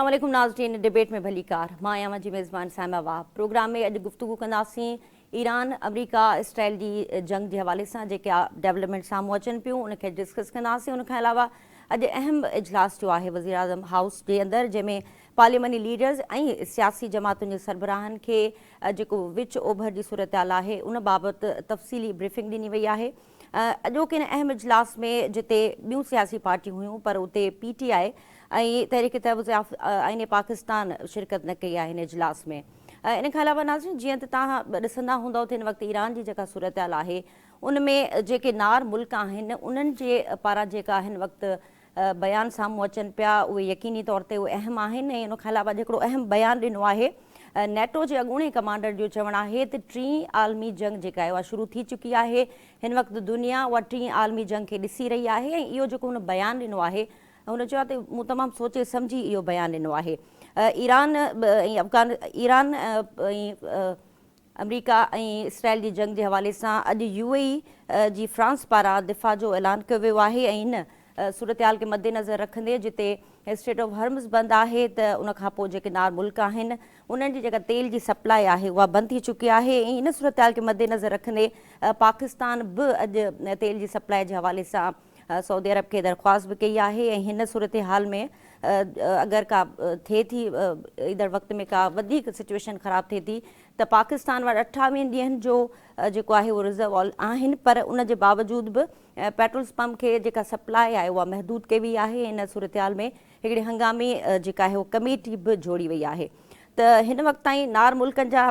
السلام عليڪم ناظرين ڊبيٽ ۾ ڀليڪار مان آهيان اوهان جي ميزبان سائمه وهاب پروگرام ۾ اڄ گفتگو ڪنداسين ايران آمريڪا اسرائيل جي جنگ جي حوالي سان جيڪي ڊيولپمينٽ سامهون اچن پيون ان کي ڊسڪس ڪنداسين ان کان علاوه اڄ اهم اجلاس ٿيو آهي وزيراعظم هائوس جي اندر جنهن ۾ پارلياماني ليڊرز ۽ سياسي جماعتن جي سربراهن کي جيڪو وچ اوڀر جي صورتحال آهي ان بابت تفصيلي بريفنگ ڏني وئي آهي اڄوڪي ان اهم اجلاس ۾ جتي ٻيون سياسي پارٽيون هيون پر اتي پي ٽي آء ۽ تحريڪ تحفظ آئين پاڪستان شرڪت نه ڪئي آهي هن اجلاس ۾. ان کان علاوه ناظرين جيئن ته توهان ڏسندا هوندؤ ته هن وقت ايران جي جيڪا صورتحال آهي ان ۾ جيڪي نار ملڪ آهن انهن جي پاران جيڪا هن وقت بيان سامهون اچن پيا اهي يقيني طور تي اهي اهم آهن ۽ ان کان علاوه هڪڙو اهم بيان ڏنو آهي نيٽو جي اڳوڻي ڪمانڊر جو چوڻ آهي ته ٽين عالمي جنگ جيڪا آهي اها شروع ٿي چڪي آهي هن وقت دنيا اها ٽين عالمي جنگ کي ڏسي رهي آهي ۽ اهو جيڪو هن بيان ڏنو آهي هن چيو آهي ته مون تمام سوچي سمجهي اهو بيان ڏنو آهي ايران ۽ افغان ايران ۽ آمريڪا ۽ اسرائيل جي جنگ جي حوالي سان اڄ يو اي اي جي فرانس پاران دفاع جو اعلان ڪيو ويو آهي ۽ ان صورتحال کي مدنظر رکندي جتي اسٽريٽ آف هرمز بند آهي ته ان کان پوء جيڪي نار ملڪ آهن انهن جي جيڪا تيل جي سپلاء آهي اها بند ٿي چڪي آهي ۽ ان صورتحال کي مدنظر رکندي پاڪستان به اڄ تيل جي سپلاء جي حوالي سان سعودي عرب کي درخواست به ڪئي آهي ۽ هن صورتحال ۾ اگر ڪا ٿئي ٿي ايندڙ وقت ۾ ڪا وڌيڪ سچويشن خراب ٿئي ٿي ته پاڪستان وٽ اٺاويهن ڏينهن جو جيڪو آهي اهو رزرو آئل آهن پر ان جي باوجود به پيٽرول پمپ کي جيڪا سپلاء آهي اها محدود ڪئي وئي آهي ان صورتحال ۾ هڪڙي هنگامي جيڪا آهي اها ڪميٽي به جوڙي وئي آهي ته هن وقت تائين نار ملڪن جا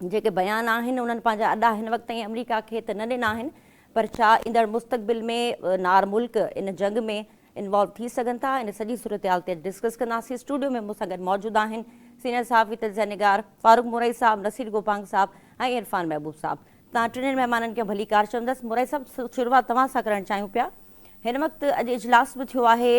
جيڪي بيان آهن انهن پنهنجا اڏا هن وقت تائين آمريڪا کي ته نه ڏنا آهن پر ڇا ايندڙ مستقبل ۾ نار ملڪ ان جنگ ۾ انوالو ٿي سگهن ٿا ان سڄي صورتحال تي اڄ ڊسڪس ڪنداسين اسٽوڊيو ۾ مون سان گڏ موجود آهن سينئر صحافي تجزيه نگار فاروق مورائي صاحب نصير گوپانگ صاحب ۽ عرفان محبوب صاحب توهان ٽنهي مهمانن کي ڀليڪار چوندس مورائي صاحب شروعات توهان سان ڪرڻ چاهيون پيا هن وقت اڄ اجلاس به ٿيو آهي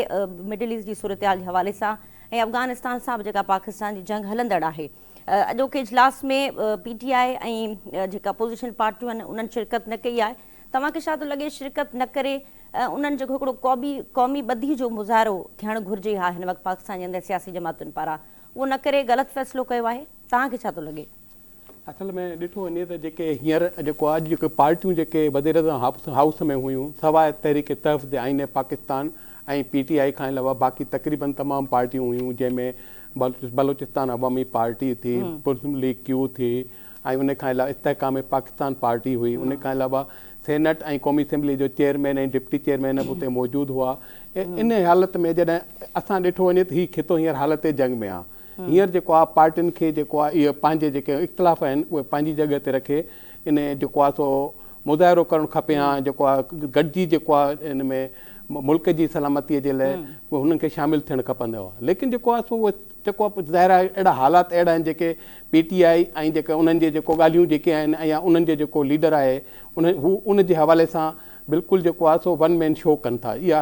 مڊل ايسٽ جي صورتحال جي حوالي سان ۽ افغانستان سان به جيڪا پاڪستان جي جنگ هلندڙ آهي اڄوڪي اجلاس ۾ پي ٽي آء ۽ جيڪا اپوزيشن پارٽيون آهن انهن شرڪت نه ڪئي آهي توهان کي ڇا ٿو لڳي شرڪت نه ڪري انهن جيڪو هڪڙو قومي قومي ٻڌي جو مظاهرو ٿيڻ گهرجي ها هن وقت پاڪستان جي اندر سياسي جماعتن پاران اهو نه ڪري غلط فيصلو ڪيو آهي توهان کي ڇا ٿو لڳي؟ اصل ۾ ڏٺو وڃي ته جيڪي هينئر جيڪو اڄ جيڪي پارٽيون جيڪي وزيراعظم هائوس ۾ هيون سواء تحريڪ تحفظ آئين پاڪستان ۽ پي ٽي آء کان علاوه باقي تقريبن تمام پارٽيون هيون جنهن ۾ بلوچستان عوامي پارٽي ٿي مسلم ليگ ڪيو ٿي ۽ ان کان علاوه استحڪام پاڪستان پارٽي هئي ان کان علاوه سينيٽ ۽ قومي اسيمبلي جو چيئرمين ۽ ڊپٽي چيئرمين به اتي موجود هئا ان حالت ۾ جڏهن اسان ڏٺو وڃي ته هي خطو هينئر حالت جنگ ۾ آهي هينئر جيڪو آهي پارٽين کي جيڪو آهي اهي پنهنجي جيڪي اختلاف آهن اهي پنهنجي جڳهه تي رکي ان جيڪو آهي سو مظاهرو ڪرڻ کپي ها جيڪو آهي گڏجي جيڪو آهي ان ۾ ملڪ جي سلامتي جي لاء هنن کي شامل ٿيڻ کپندو هو ليڪن جيڪو آهي سو جيڪو آهي ظاهر آهي اهڙا حالات اهڙا آهن جيڪي پي ٽي آء ۽ جيڪي انهن جي جيڪو ڳالهيون جيڪي آهن يا انهن جي جيڪو ليڊر آهي ان هو ان جي حوالي سان بلڪل جيڪو آهي سو ون مين شو ڪن ٿا اها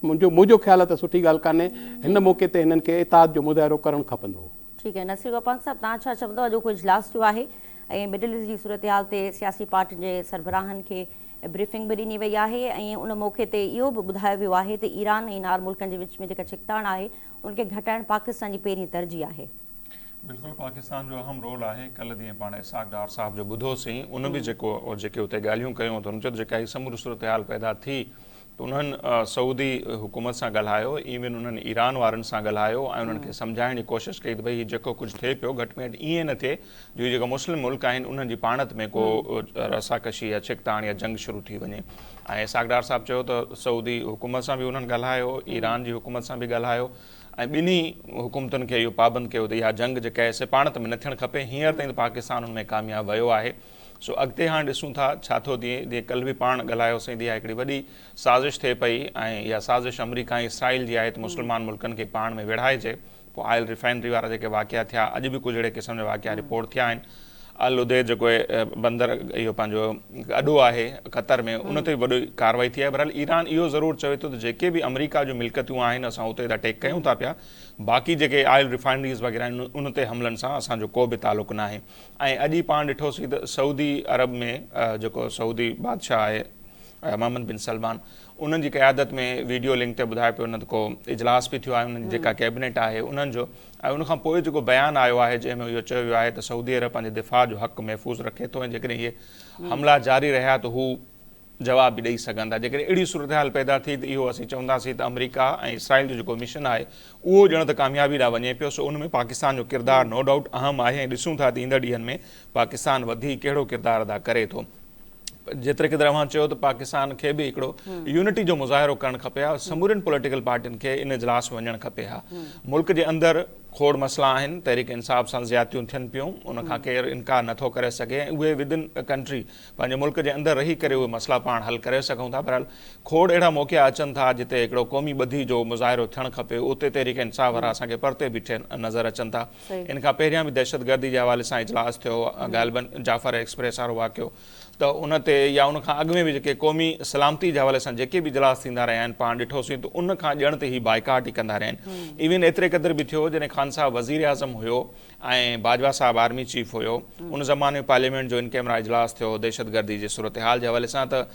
منهنجو منهنجو خيال آهي ته سٺي ڳالهه ڪانهي هن موقعي تي هنن کي اتحاد جو مظاهرو ڪرڻ کپندو هو. ٺيڪ آهي نصير گوپانگ صاحب توهان ڇا چوندو اڄوڪو اجلاس ٿيو آهي ۽ مڊل ايسٽ جي صورتحال تي سياسي پارٽين جي سربراهن کي بريفنگ به ڏني وئي آهي ۽ ان موقعي تي اهو به ٻڌايو ويو آهي ته ايران ۽ نار ملڪن جي وچ ۾ جيڪا ڇڪتاڻ آهي ان کي گهٽائڻ پاڪستان جي پهرين ترجيح آهي. بلڪل پاڪستان جو اهم رول آهي ڪلهه ڏينهن پاڻ اسحاق ڊار صاحب جو ٻڌو سين ان به جيڪو جيڪي اتي ڳالهيون ڪيون ته هن چيو ته جيڪا هي سموري صورتحال پيدا ٿي ته انهن سعودي حڪومت سان ڳالهايو ايون انهن ايران وارن سان ڳالهايو ۽ انهن کي سمجهائڻ جي ڪوشش ڪئي ته ڀئي هي جيڪو ڪجهه ٿئي پيو گهٽ ۾ گهٽ ائين نه ٿئي جو هي جيڪا مسلم ملڪ آهن انهن جي پاڻت ۾ ڪو رسا ڪشي يا ڇڪتاڻ يا جنگ شروع ٿي وڃي ۽ اسحاق ڊار صاحب چيو ته سعودي حڪومت سان به انهن ڳالهايو ايران جي حڪومت سان به ڳالهايو ۽ ٻنهي حڪومتن کي اهو پابند ڪيو ته اها جنگ جيڪا آهي سي پاڻ ته ۾ نه ٿيڻ کپي، هينئر تائين ته پاڪستان ان ۾ ڪامياب ويو آهي، سو اڳتي هاڻ ڏسون ٿا ڇا ٿو ٿئي، جيئن ڪلهه به پاڻ ڳالهايوسين ته اها هڪڙي وڏي سازش ٿئي پئي ۽ اها سازش آمريڪا ۽ اسرائيل جي آهي ته مسلمان ملڪن کي پاڻ ۾ ويڙهائجي، پوء آئل ريفائنري وارا جيڪي واقعا ٿيا اڄ به ڪجهه اهڙي قسم جا واقعا رپورٽ ٿيا آهن. العديد جيڪو بندر اهو پنهنجو اڏو آهي قطر ۾ ان تي به وڏي ڪارروائي ٿي آهي بهرحال ايران اهو ضرور چوي ٿو ته جيڪي به آمريڪا جون ملڪيتون آهن اسان اتي ته اٽيڪ ڪيون ٿا پيا باقي جيڪي آئل ريفائنريز وغيره آهن ان تي حملن سان اسان جو ڪو به تعلق ناهي ۽ اڄ ئي پاڻ ڏٺوسين ته سعودي عرب ۾ جيڪو سعودي بادشاهه آهي محمد بن سلمان انهن جي قيادت ۾ ويڊيو لنڪ تي ٻڌايو پيو وڃي ته ڪو اجلاس به ٿيو آهي انهن جي جيڪا ڪيبنيٽ آهي انهن جو ۽ ان کان پوء جيڪو بيان آيو آهي جنهن ۾ اهو چيو ويو آهي ته سعودي عرب پنهنجي دفاع جو حق محفوظ رکي ٿو ۽ جيڪڏهن اهي حملا جاري رهيا ته هو جواب به ڏئي سگهن ٿا جيڪڏهن اهڙي صورتحال پيدا ٿي ته اهو اسين چونداسين ته آمريڪا ۽ اسرائيل جو جيڪو مشن آهي اهو ڄڻ ته ڪاميابي ڏانهن وڃي پيو سو ان ۾ پاڪستان جو ڪردار نو ڊائوٽ اهم آهي ۽ ڏسون ٿا ته ايندڙ ڏينهن ۾ پاڪستان وڌيڪ ڪهڙو ڪردار ادا ڪري ٿو. جيتري قدر اوهان چيو ته پاڪستان کي به هڪڙو يونٽي جو مظاهرو ڪرڻ کپي ها، سمورين پوليٽيڪل پارٽين کي ان اجلاس ۾ وڃڻ کپي ها. ملڪ جي اندر کوڙ مسئلا آهن، تحريڪ انصاف سان زيادتيون ٿين پيون، ان کان ڪير انڪار نه ٿو ڪري سگهي ۽ اهي ود ان ڪنٽري پنهنجي ملڪ جي اندر رهي ڪري اهي مسئلا پاڻ حل ڪري سگهون ٿا. بهرحال کوڙ اهڙا موقعا اچن ٿا جتي هڪڙو قومي ٻڌي جو مظاهرو ٿيڻ کپي، اتي تحريڪ انصاف وارا اسان کي پرتي بيٺي نظر اچن ٿا. ان کان پهريان به دهشتگردي جي حوالي سان اجلاس ٿيو هو غالباً جعفر ايڪسپريس وارو واقعو ته ان تي يا ان کان اڳ ۾ به جيڪي قومي سلامتي جي حوالي سان جيڪي به اجلاس ٿيندا رهيا آهن پاڻ ڏٺوسين ته ان کان ڄڻ ته هي بائيڪاٽ ئي ڪندا رهيا آهن ايون ايتري قدر به ٿيو جڏهن خان صاحب وزيراعظم هيو ۽ باجوا صاحب آرمي چيف هيو ان زماني ۾ پارليامينٽ جو ان ڪيمرا اجلاس ٿيو هو دهشتگردي جي صورتحال جي حوالي سان ته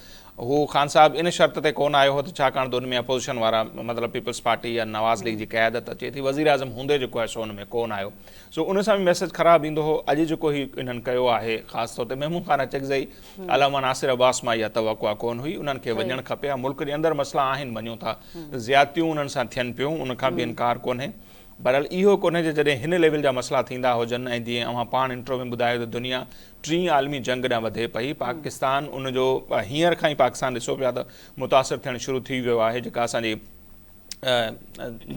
هو خان صاحب ان شرط تي ڪونه آيو هو ته ڇاڪاڻ ته ان ۾ اپوزيشن وارا مطلب پيپلز پارٽي يا نواز ليگ جي قيادت اچي ٿي وزيراعظم هوندي جيڪو آهي سو ان ۾ ڪونه آيو سو ان سان به ميسيج خراب ايندو هو اڄ جيڪو هي انهن ڪيو آهي خاص طور تي محمود خان اچڪزئي علامه ناصر عباس مان اها توقع ڪونه هئي انهن کي وڃڻ کپي ها ملڪ جي اندر مسئلا آهن مڃون ٿا زيادتيون انهن سان ٿين پيون ان کان به انڪار ڪونهي بهرحال اهو ڪونهي جو جڏهن هن ليول جا مسئلا ٿيندا هجن ۽ جيئن اوهان پاڻ انٽرو ۾ ٻڌايو ته دنيا ٽين عالمي جنگ ڏانهن وڌي پئي پاڪستان ان جو هينئر کان ئي پاڪستان ڏسو پيا ته متاثر ٿيڻ شروع ٿي ويو آهي جيڪا اسان جي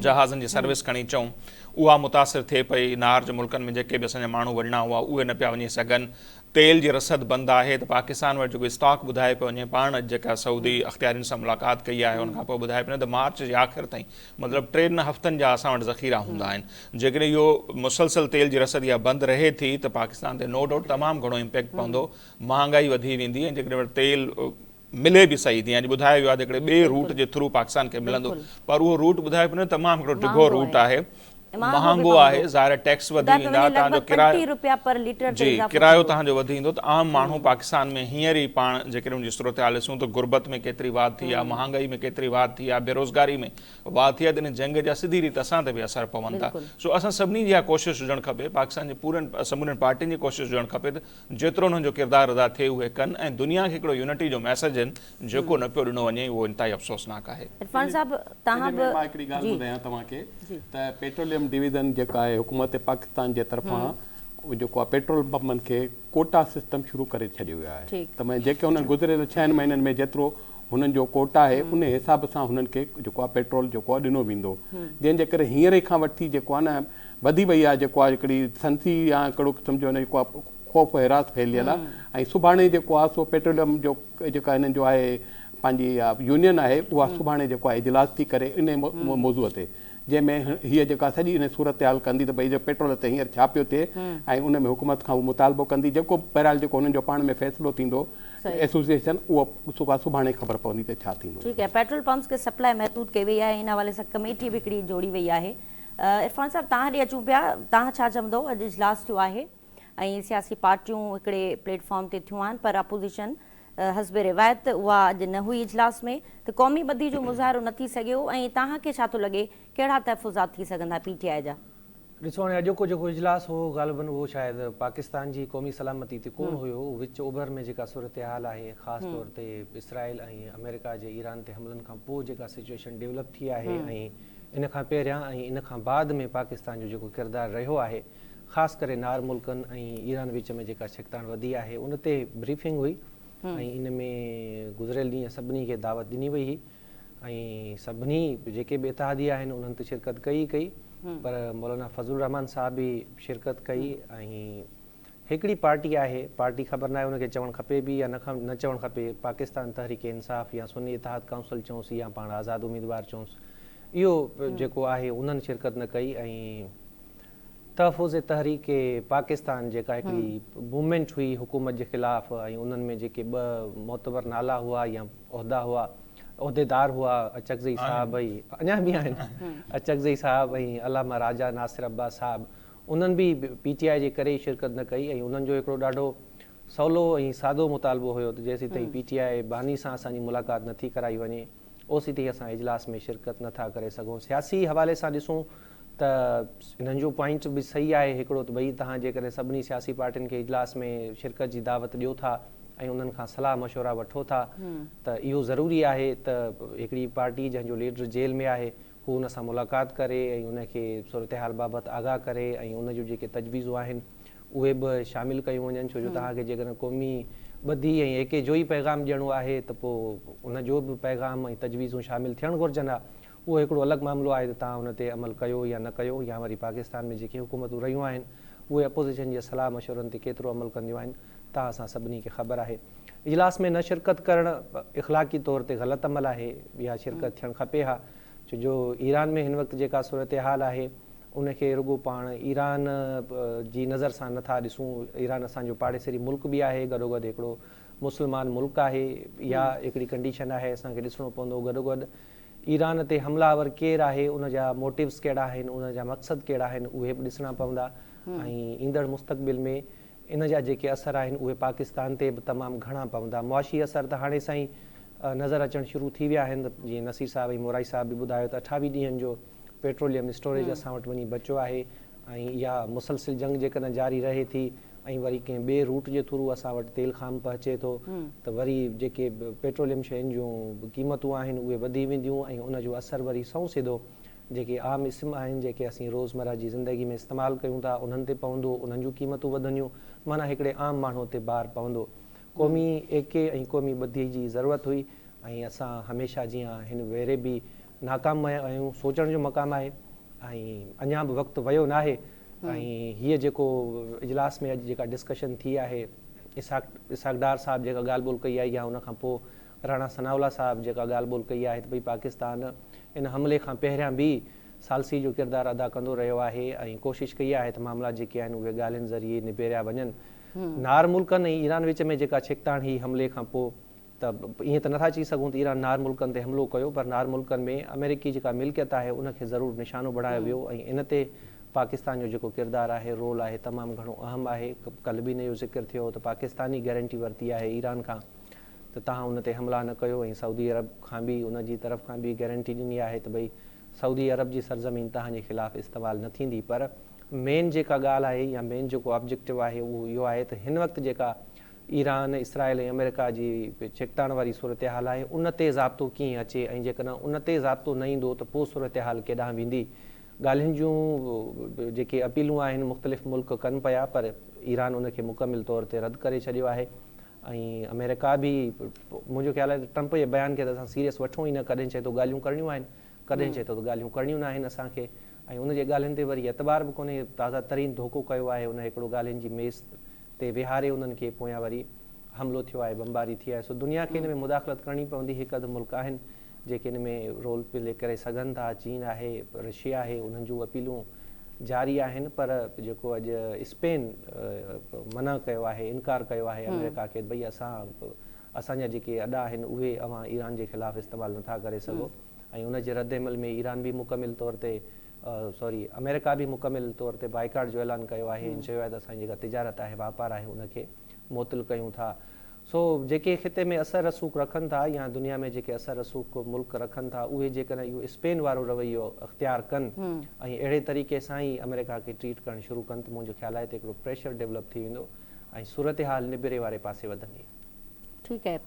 جهازن جي سروس کڻي چئون اها متاثر ٿئي پئي نار جي ملڪن ۾ جيڪي به اسان جا ماڻهو وڃڻا هئا اهي نه پيا وڃي سگهن تيل جي رسد بند آهي ته پاڪستان وٽ جيڪو اسٽاڪ ٻڌايو پيو وڃي پاڻ اڄ جيڪا سعودي اختيارين سان ملاقات ڪئي آهي ان کان پوء ٻڌايو پيو وڃي ته مارچ جي آخر تائين مطلب ٽن هفتن جا اسان وٽ ذخيرا هوندا آهن جيڪڏهن اهو مسلسل تيل جي رسد اها بند رهي ٿي ته پاڪستان تي نو ڊائوٽ تمام گهڻو امپيڪٽ پوندو مهانگائي وڌي ويندي ۽ جيڪڏهن تيل ملي به صحيح جيئن اڄ ٻڌايو ويو آهي ته هڪڙي ٻئي روٽ جي ٿرو پاڪستان کي ملندو پر اهو روٽ ٻڌايو پيو وڃي تمام هڪڙو ڊگهو روٽ آهي مهانگو آهي ظاهر آهي ٽيڪس وڌي ويندا تان جو ڪرايو جي ڪرايو تان جو وڌي ويندو ته عام ماڻهو پاڪستان ۾ هينئر ئي پاڻ جيڪڏهن ان جي صورتحال ڏسون ته غربت ۾ ڪيتري واڌ ٿي آهي مهانگائي ۾ ڪيتري واڌ ٿي آهي بيروزگاري ۾ واڌ ٿي آهي ته ان جنگ جا سڌي ريت اسان تي به اثر پون ٿا سو اسان سڀني جي اها ڪوشش هجڻ کپي پاڪستان جي پورن سمورين پارٽين جي ڪوشش هجڻ کپي ته جيترو انهن جو ڪردار ادا ٿئي اهي ڪن ۽ دنيا کي هڪڙو يونٽي جو ميسيج ڏين جيڪو نه پيو ڏنو وڃي اهو انتهائي افسوسناڪ آهي. عرفان صاحب توهان ان ۾ به مان هڪڙي ڳالهه جي ٻڌايان توهان کي ته پيٽروليم ڊويزن جيڪا آهي حڪومت پاڪستان جي طرفان جيڪو آهي پيٽرول پمپن کي ڪوٽا سسٽم شروع ڪري ڇڏيو ويو آهي ته معني جيڪي انهن گذريل ڇهن مهينن ۾ جيترو هنن جو ڪوٽا آهي ان حساب سان هنن کي جيڪو آهي پيٽرول جيڪو آهي ڏنو ويندو جنهن جي ڪري هينئر کان وٺي جيڪو آهي نه وڌي وئي آهي جيڪو آهي هڪڙي سنسي يا هڪڙو قسم جو جيڪو آهي خوف و هراس ڦهليل آهي ۽ سڀاڻي جيڪو آهي سو پيٽروليم جو جيڪا هنن جو آهي پنهنجي يونين آهي اها سڀاڻي جيڪو آهي اجلاس ٿي ڪري ان موضوع تي جنهن ۾ هيء جيڪا سڄي ان صورتحال ڪندي ته ڀئي پيٽرول تي هينئر ڇا پيو ٿئي ۽ ان ۾ حڪومت کان هو مطالبو ڪندي جيڪو بهرحال جيڪو هنن جو پاڻ ۾ فيصلو ٿيندو ايسوسيئيشن اهو سڀاڻي خبر پوندي ته ڇا ٿيندو. ٺيڪ آهي پيٽرول پمپس کي سپلاء محدود ڪئي وئي آهي ان حوالي سان ڪميٽي به هڪڙي جوڙي وئي آهي عرفان صاحب توهان ڏي اچون پيا توهان ڇا چوندو اڄ اجلاس ٿيو آهي ۽ سياسي پارٽيون هڪڙي پليٽ فارم تي ٿيون آهن پر اپوزيشن حسب روايت اها اڄ نه هئي اجلاس ۾ ته قومي ٻڌي جو مظاهرو نه ٿي سگهيو ۽ توهان کي ڇا ٿو لڳي ڪهڙا تحفظات ٿي سگهن ٿا پي ٽي آء جا؟ ڏسو هاڻي اڄوڪو جيڪو اجلاس هو غالبن اهو شايد پاڪستان جي قومي سلامتي تي ڪونه هيو وچ اوڀر ۾ جيڪا صورتحال آهي خاص طور تي اسرائيل ۽ آمريڪا جي ايران تي حملن کان پوء جيڪا سچوئيشن ڊيولپ ٿي آهي ۽ ان کان پهريان ۽ ان کان بعد ۾ پاڪستان جو جيڪو ڪردار رهيو آهي خاص ڪري نار ملڪن ۽ ايران وچ ۾ جيڪا ڇڪتاڻ وڌي آهي ان تي بريفنگ هئي ۽ ان ۾ گذريل ڏينهن سڀني کي دعوت ڏني وئي هئي ۽ سڀني جيڪي به اتحادي آهن انهن ته شرڪت ڪئي ئي ڪئي پر مولانا فضل الرحمان صاحب به شرڪت ڪئي ۽ هڪڙي پارٽي آهي، پارٽي خبر ناهي ان کي چوڻ کپي به يا نه چوڻ کپي، پاڪستان تحريڪ انصاف يا سني اتحاد ڪائونسل چئونس يا پاڻ آزاد اميدوار چئونس اهو جيڪو آهي انهن شرڪت نه ڪئي ۽ تحفظ تحريڪ پاڪستان جيڪا هڪڙي موومينٽ هئي حڪومت جي خلاف ۽ انهن ۾ جيڪي ٻه معتبر نالا هئا يا عهدا هئا عهديدار هئا اچڪزئي صاحب ۽ اڃا به آهن اچڪزئي صاحب ۽ علامه راجا ناصر عباس صاحب انهن به پي ٽي آء جي ڪري ئي شرڪت نه ڪئي ۽ انهن جو هڪڙو ڏاڍو سولو ۽ سادو مطالبو هيو ته جيسيتائين پي ٽي آء باني سان اسان جي ملاقات نه ٿي ڪرائي وڃي اوسيتائين اسان اجلاس ۾ شرڪت نه ٿا ڪري سگهون. سياسي حوالي سان ڏسون ته انهن جو پوائنٽ به صحيح آهي هڪڙو ته ڀئي توهان جيڪڏهن سڀني سياسي پارٽين کي اجلاس ۾ شرڪت جي دعوت ڏيو ٿا ۽ انهن کان صلاح مشورا وٺو ٿا ته اهو ضروري آهي ته هڪڙي پارٽي جنهن جو ليڊر جيل ۾ آهي هو ان سان ملاقات ڪري ۽ ان کي صورتحال بابت آگاهه ڪري ۽ ان جون جيڪي تجويزون آهن اهي به شامل ڪيون وڃن ڇو جو توهان کي جيڪڏهن قومي ٻڌي ۽ ايڪي جو ئي پيغام ڏيڻو آهي ته پوء ان جو به پيغام ۽ تجويزون شامل ٿيڻ گهرجن ها. اهو هڪڙو الڳ معاملو آهي ته توهان ان تي عمل ڪيو يا نه ڪيو يا وري پاڪستان ۾ جيڪي حڪومتون رهيون آهن اهي اپوزيشن جي صلاح مشورن تي ڪيترو عمل ڪنديون آهن توهان اسان سڀني کي خبر آهي. اجلاس ۾ نه شرڪت ڪرڻ اخلاقي طور تي غلط عمل آهي يا شرڪت ٿيڻ کپي ها ڇو جو ايران ۾ هن وقت جيڪا صورتحال آهي ان کي رڳو پاڻ ايران جي نظر سان نه ٿا ڏسون ايران اسان جو پاڙيسري ملڪ به آهي گڏوگڏ هڪڙو مسلمان ملڪ آهي اها هڪڙي ڪنڊيشن آهي اسان کي ڏسڻو پوندو گڏوگڏ ايران تي حمله آور ڪير آهي، ان جا موٽيوز ڪهڙا آهن، ان جا مقصد ڪهڙا آهن، اهي به ڏسڻا پوندا ۽ ايندڙ مستقبل ۾ ان جا جيڪي اثر آهن اهي پاڪستان تي به تمام گهڻا پوندا. معاشي اثر ته هاڻي سان ئي نظر اچڻ شروع ٿي ويا آهن جيئن نصير صاحب ۽ مورائي صاحب به ٻڌايو ته 28 ڏينهن جو پيٽروليم اسٽوريج اسان وٽ وڃي بچيو آهي ۽ اها مسلسل جنگ جيڪڏهن جاري رهي ٿي ۽ وري ڪنهن ٻئي روٽ جي ٿرو اسان وٽ تيل خام پهچي ٿو ته وري جيڪي پيٽروليم شين جون قيمتون آهن اهي وڌي وينديون ۽ ان جو اثر وري سنئون سڌو جيڪي عام اسم آهن جيڪي اسين روزمره جي زندگي ۾ استعمال ڪيون ٿا انهن تي پوندو انهن جون قيمتون وڌنديون معنيٰ هڪڙي عام ماڻهو تي بار پوندو. قومي ايڪي ۽ قومي ٻڌي جي ضرورت هئي ۽ اسان هميشه جيان هن ڀيري به ناڪام ويا آهيون سوچڻ جو مقام آهي ۽ اڃا به وقت ويو ناهي ۽ هيء جيڪو اجلاس ۾ اڄ جيڪا ڊسڪشن ٿي آهي اسحاق اسحاق ڊار صاحب جيڪا ڳالهه ٻولهه ڪئي آهي يا ان کان پوء راڻا ثناء الله صاحب جيڪا ڳالهه ٻولهه ڪئي آهي ته ڀئي پاڪستان ان حملي کان پهريان به ثالثي جو ڪردار ادا ڪندو رهيو آهي ۽ ڪوشش ڪئي آهي ته معاملا جيڪي آهن اهي ڳالهين ذريعي نبيريا وڃن نار ملڪن ۽ ايران وچ ۾ جيڪا ڇڪتاڻ هئي حملي کان پوء ته ائين ته نٿا چئي سگهون ته ايران نار ملڪن تي حملو ڪيو پر نار ملڪن ۾ آمريڪي جيڪا ملڪيت آهي ان کي ضرور نشانو بڻايو ويو ۽ ان تي پاڪستان جو جيڪو ڪردار آهي رول آهي تمام گهڻو اهم آهي ڪلهه به ان جو ذڪر ٿيو هو ته پاڪستان ئي گارنٽي ورتي آهي ايران کان ته توهان ان تي حملا نه ڪيو ۽ سعودي عرب کان به ان جي طرف کان به گارنٽي ڏني آهي ته ڀئي سعودي عرب جي سرزمين توهان جي خلاف استعمال نه ٿيندي پر مين جيڪا ڳالهه آهي يا مين جيڪو آبجيڪٽو آهي اهو اهو آهي ته هن وقت جيڪا ايران، اسرائيل ۽ آمريڪا جي ڇڪتاڻ واري صورتحال آهي، ان تي ضابطو ڪيئن اچي ۽ جيڪڏهن ان تي ضابطو نه ايندو ته پوء صورتحال ڪيڏانهن ويندي؟ ڳالهين جون جيڪي اپيلون آهن مختلف ملڪ ڪن پيا پر ايران ان کي مڪمل طور تي رد ڪري ڇڏيو آهي ۽ آمريڪا به منهنجو خيال آهي ته ٽرمپ جي بيان کي ته اسان سيريس وٺون ئي نه ڪڏهن چئي ٿو ڳالهيون ڪرڻيون آهن ڪڏهن چئي ٿو ته ڳالهيون ڪرڻيون ناهن اسان کي ۽ ان جي ڳالهين تي وري اعتبار به ڪونهي تازه ترين ڌوڪو ڪيو آهي ان هڪڙو ڳالهين جي ميز تي ويهاري انهن کي پويان وري حملو ٿيو آهي بمباري ٿي آهي سو دنيا کي ان ۾ مداخلت ڪرڻي پوندي هڪ اڌ ملڪ آهن جيڪي ان ۾ رول پلي ڪري سگهن ٿا چين آهي رشيا آهي انهن جون اپيلون جاري آهن پر جيڪو اڄ اسپين منع ڪيو آهي انڪار ڪيو آهي آمريڪا کي ڀئي اسان اسان جا جيڪي اڏا آهن اهي اوهان ايران جي خلاف استعمال نٿا ڪري سگهو ۽ ان جي رد عمل ۾ ايران به مڪمل طور تي سوري آمريڪا به مڪمل طور تي بائيڪاٽ جو اعلان ڪيو آهي ۽ چيو آهي ته اسان جي جيڪا تجارت آهي واپار آهي ان کي معطل ڪيون ٿا سو جيڪي خطي ۾ اثر رسوخ رکن ٿا يا دنيا ۾ جيڪي اثر رسوخ ملڪ رکن ٿا اهي جيڪڏهن اهو اسپين وارو رويو اختيار ڪن ۽ اهڙي طريقي سان ئي آمريڪا کي ٽريٽ ڪرڻ شروع ڪن ته منهنجو خيال آهي ته هڪڙو پريشر ڊولپ ٿي ويندو ۽ صورتحال نبري واري پاسي وڌندي. ٺيڪ آهي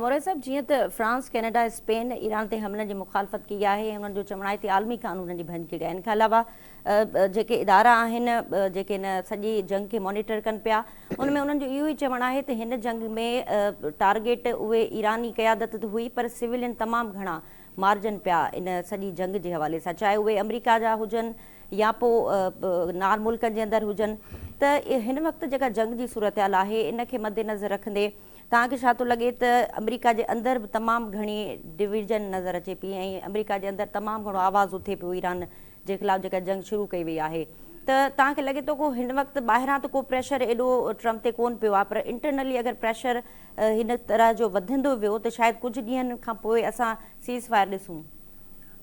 مورائي صاحب جيئن ته فرانس، ڪينيڊا، اسپين ايران تي حملن جي مخالفت ڪئي آهي ۽ انهن جو چوڻ آهي ته عالمي قانونن جي ڀڃڪڙي آهي ان کان علاوه جيڪي ادارا آهن جيڪي هن سڄي جنگ کي مانيٽر ڪن پيا ان ۾ انهن جو اهو ئي چوڻ آهي ته هن جنگ ۾ ٽارگيٽ اهي ايراني قيادت ته هئي پر سويلين تمام گهڻا مارجن پيا ان سڄي جنگ جي حوالي سان چاهي اهي آمريڪا جا هجن يا پوء نار ملڪن جي اندر هجن ته هن وقت جيڪا جنگ جي صورتحال آهي ان کي مدنظر رکندي توهان کي ڇا ٿو لڳي ته آمريڪا جي اندر به تمام گهڻي ڊويزن نظر اچي پئي ۽ آمريڪا جي اندر تمام گهڻو آواز اٿي پيو ايران جي خلاف جيڪا جنگ شروع ڪئي وئي آهي ته توهان کي لڳي ٿو ڪو هن وقت ٻاهران ته ڪو پريشر ايڏو ٽرمپ تي ڪون پيو آهي پر انٽرنلي اگر پريشر هن طرح جو وڌندو ويو ته شايد ڪجهه ڏينهن کان پوء اسان سيز فائر ڏسون.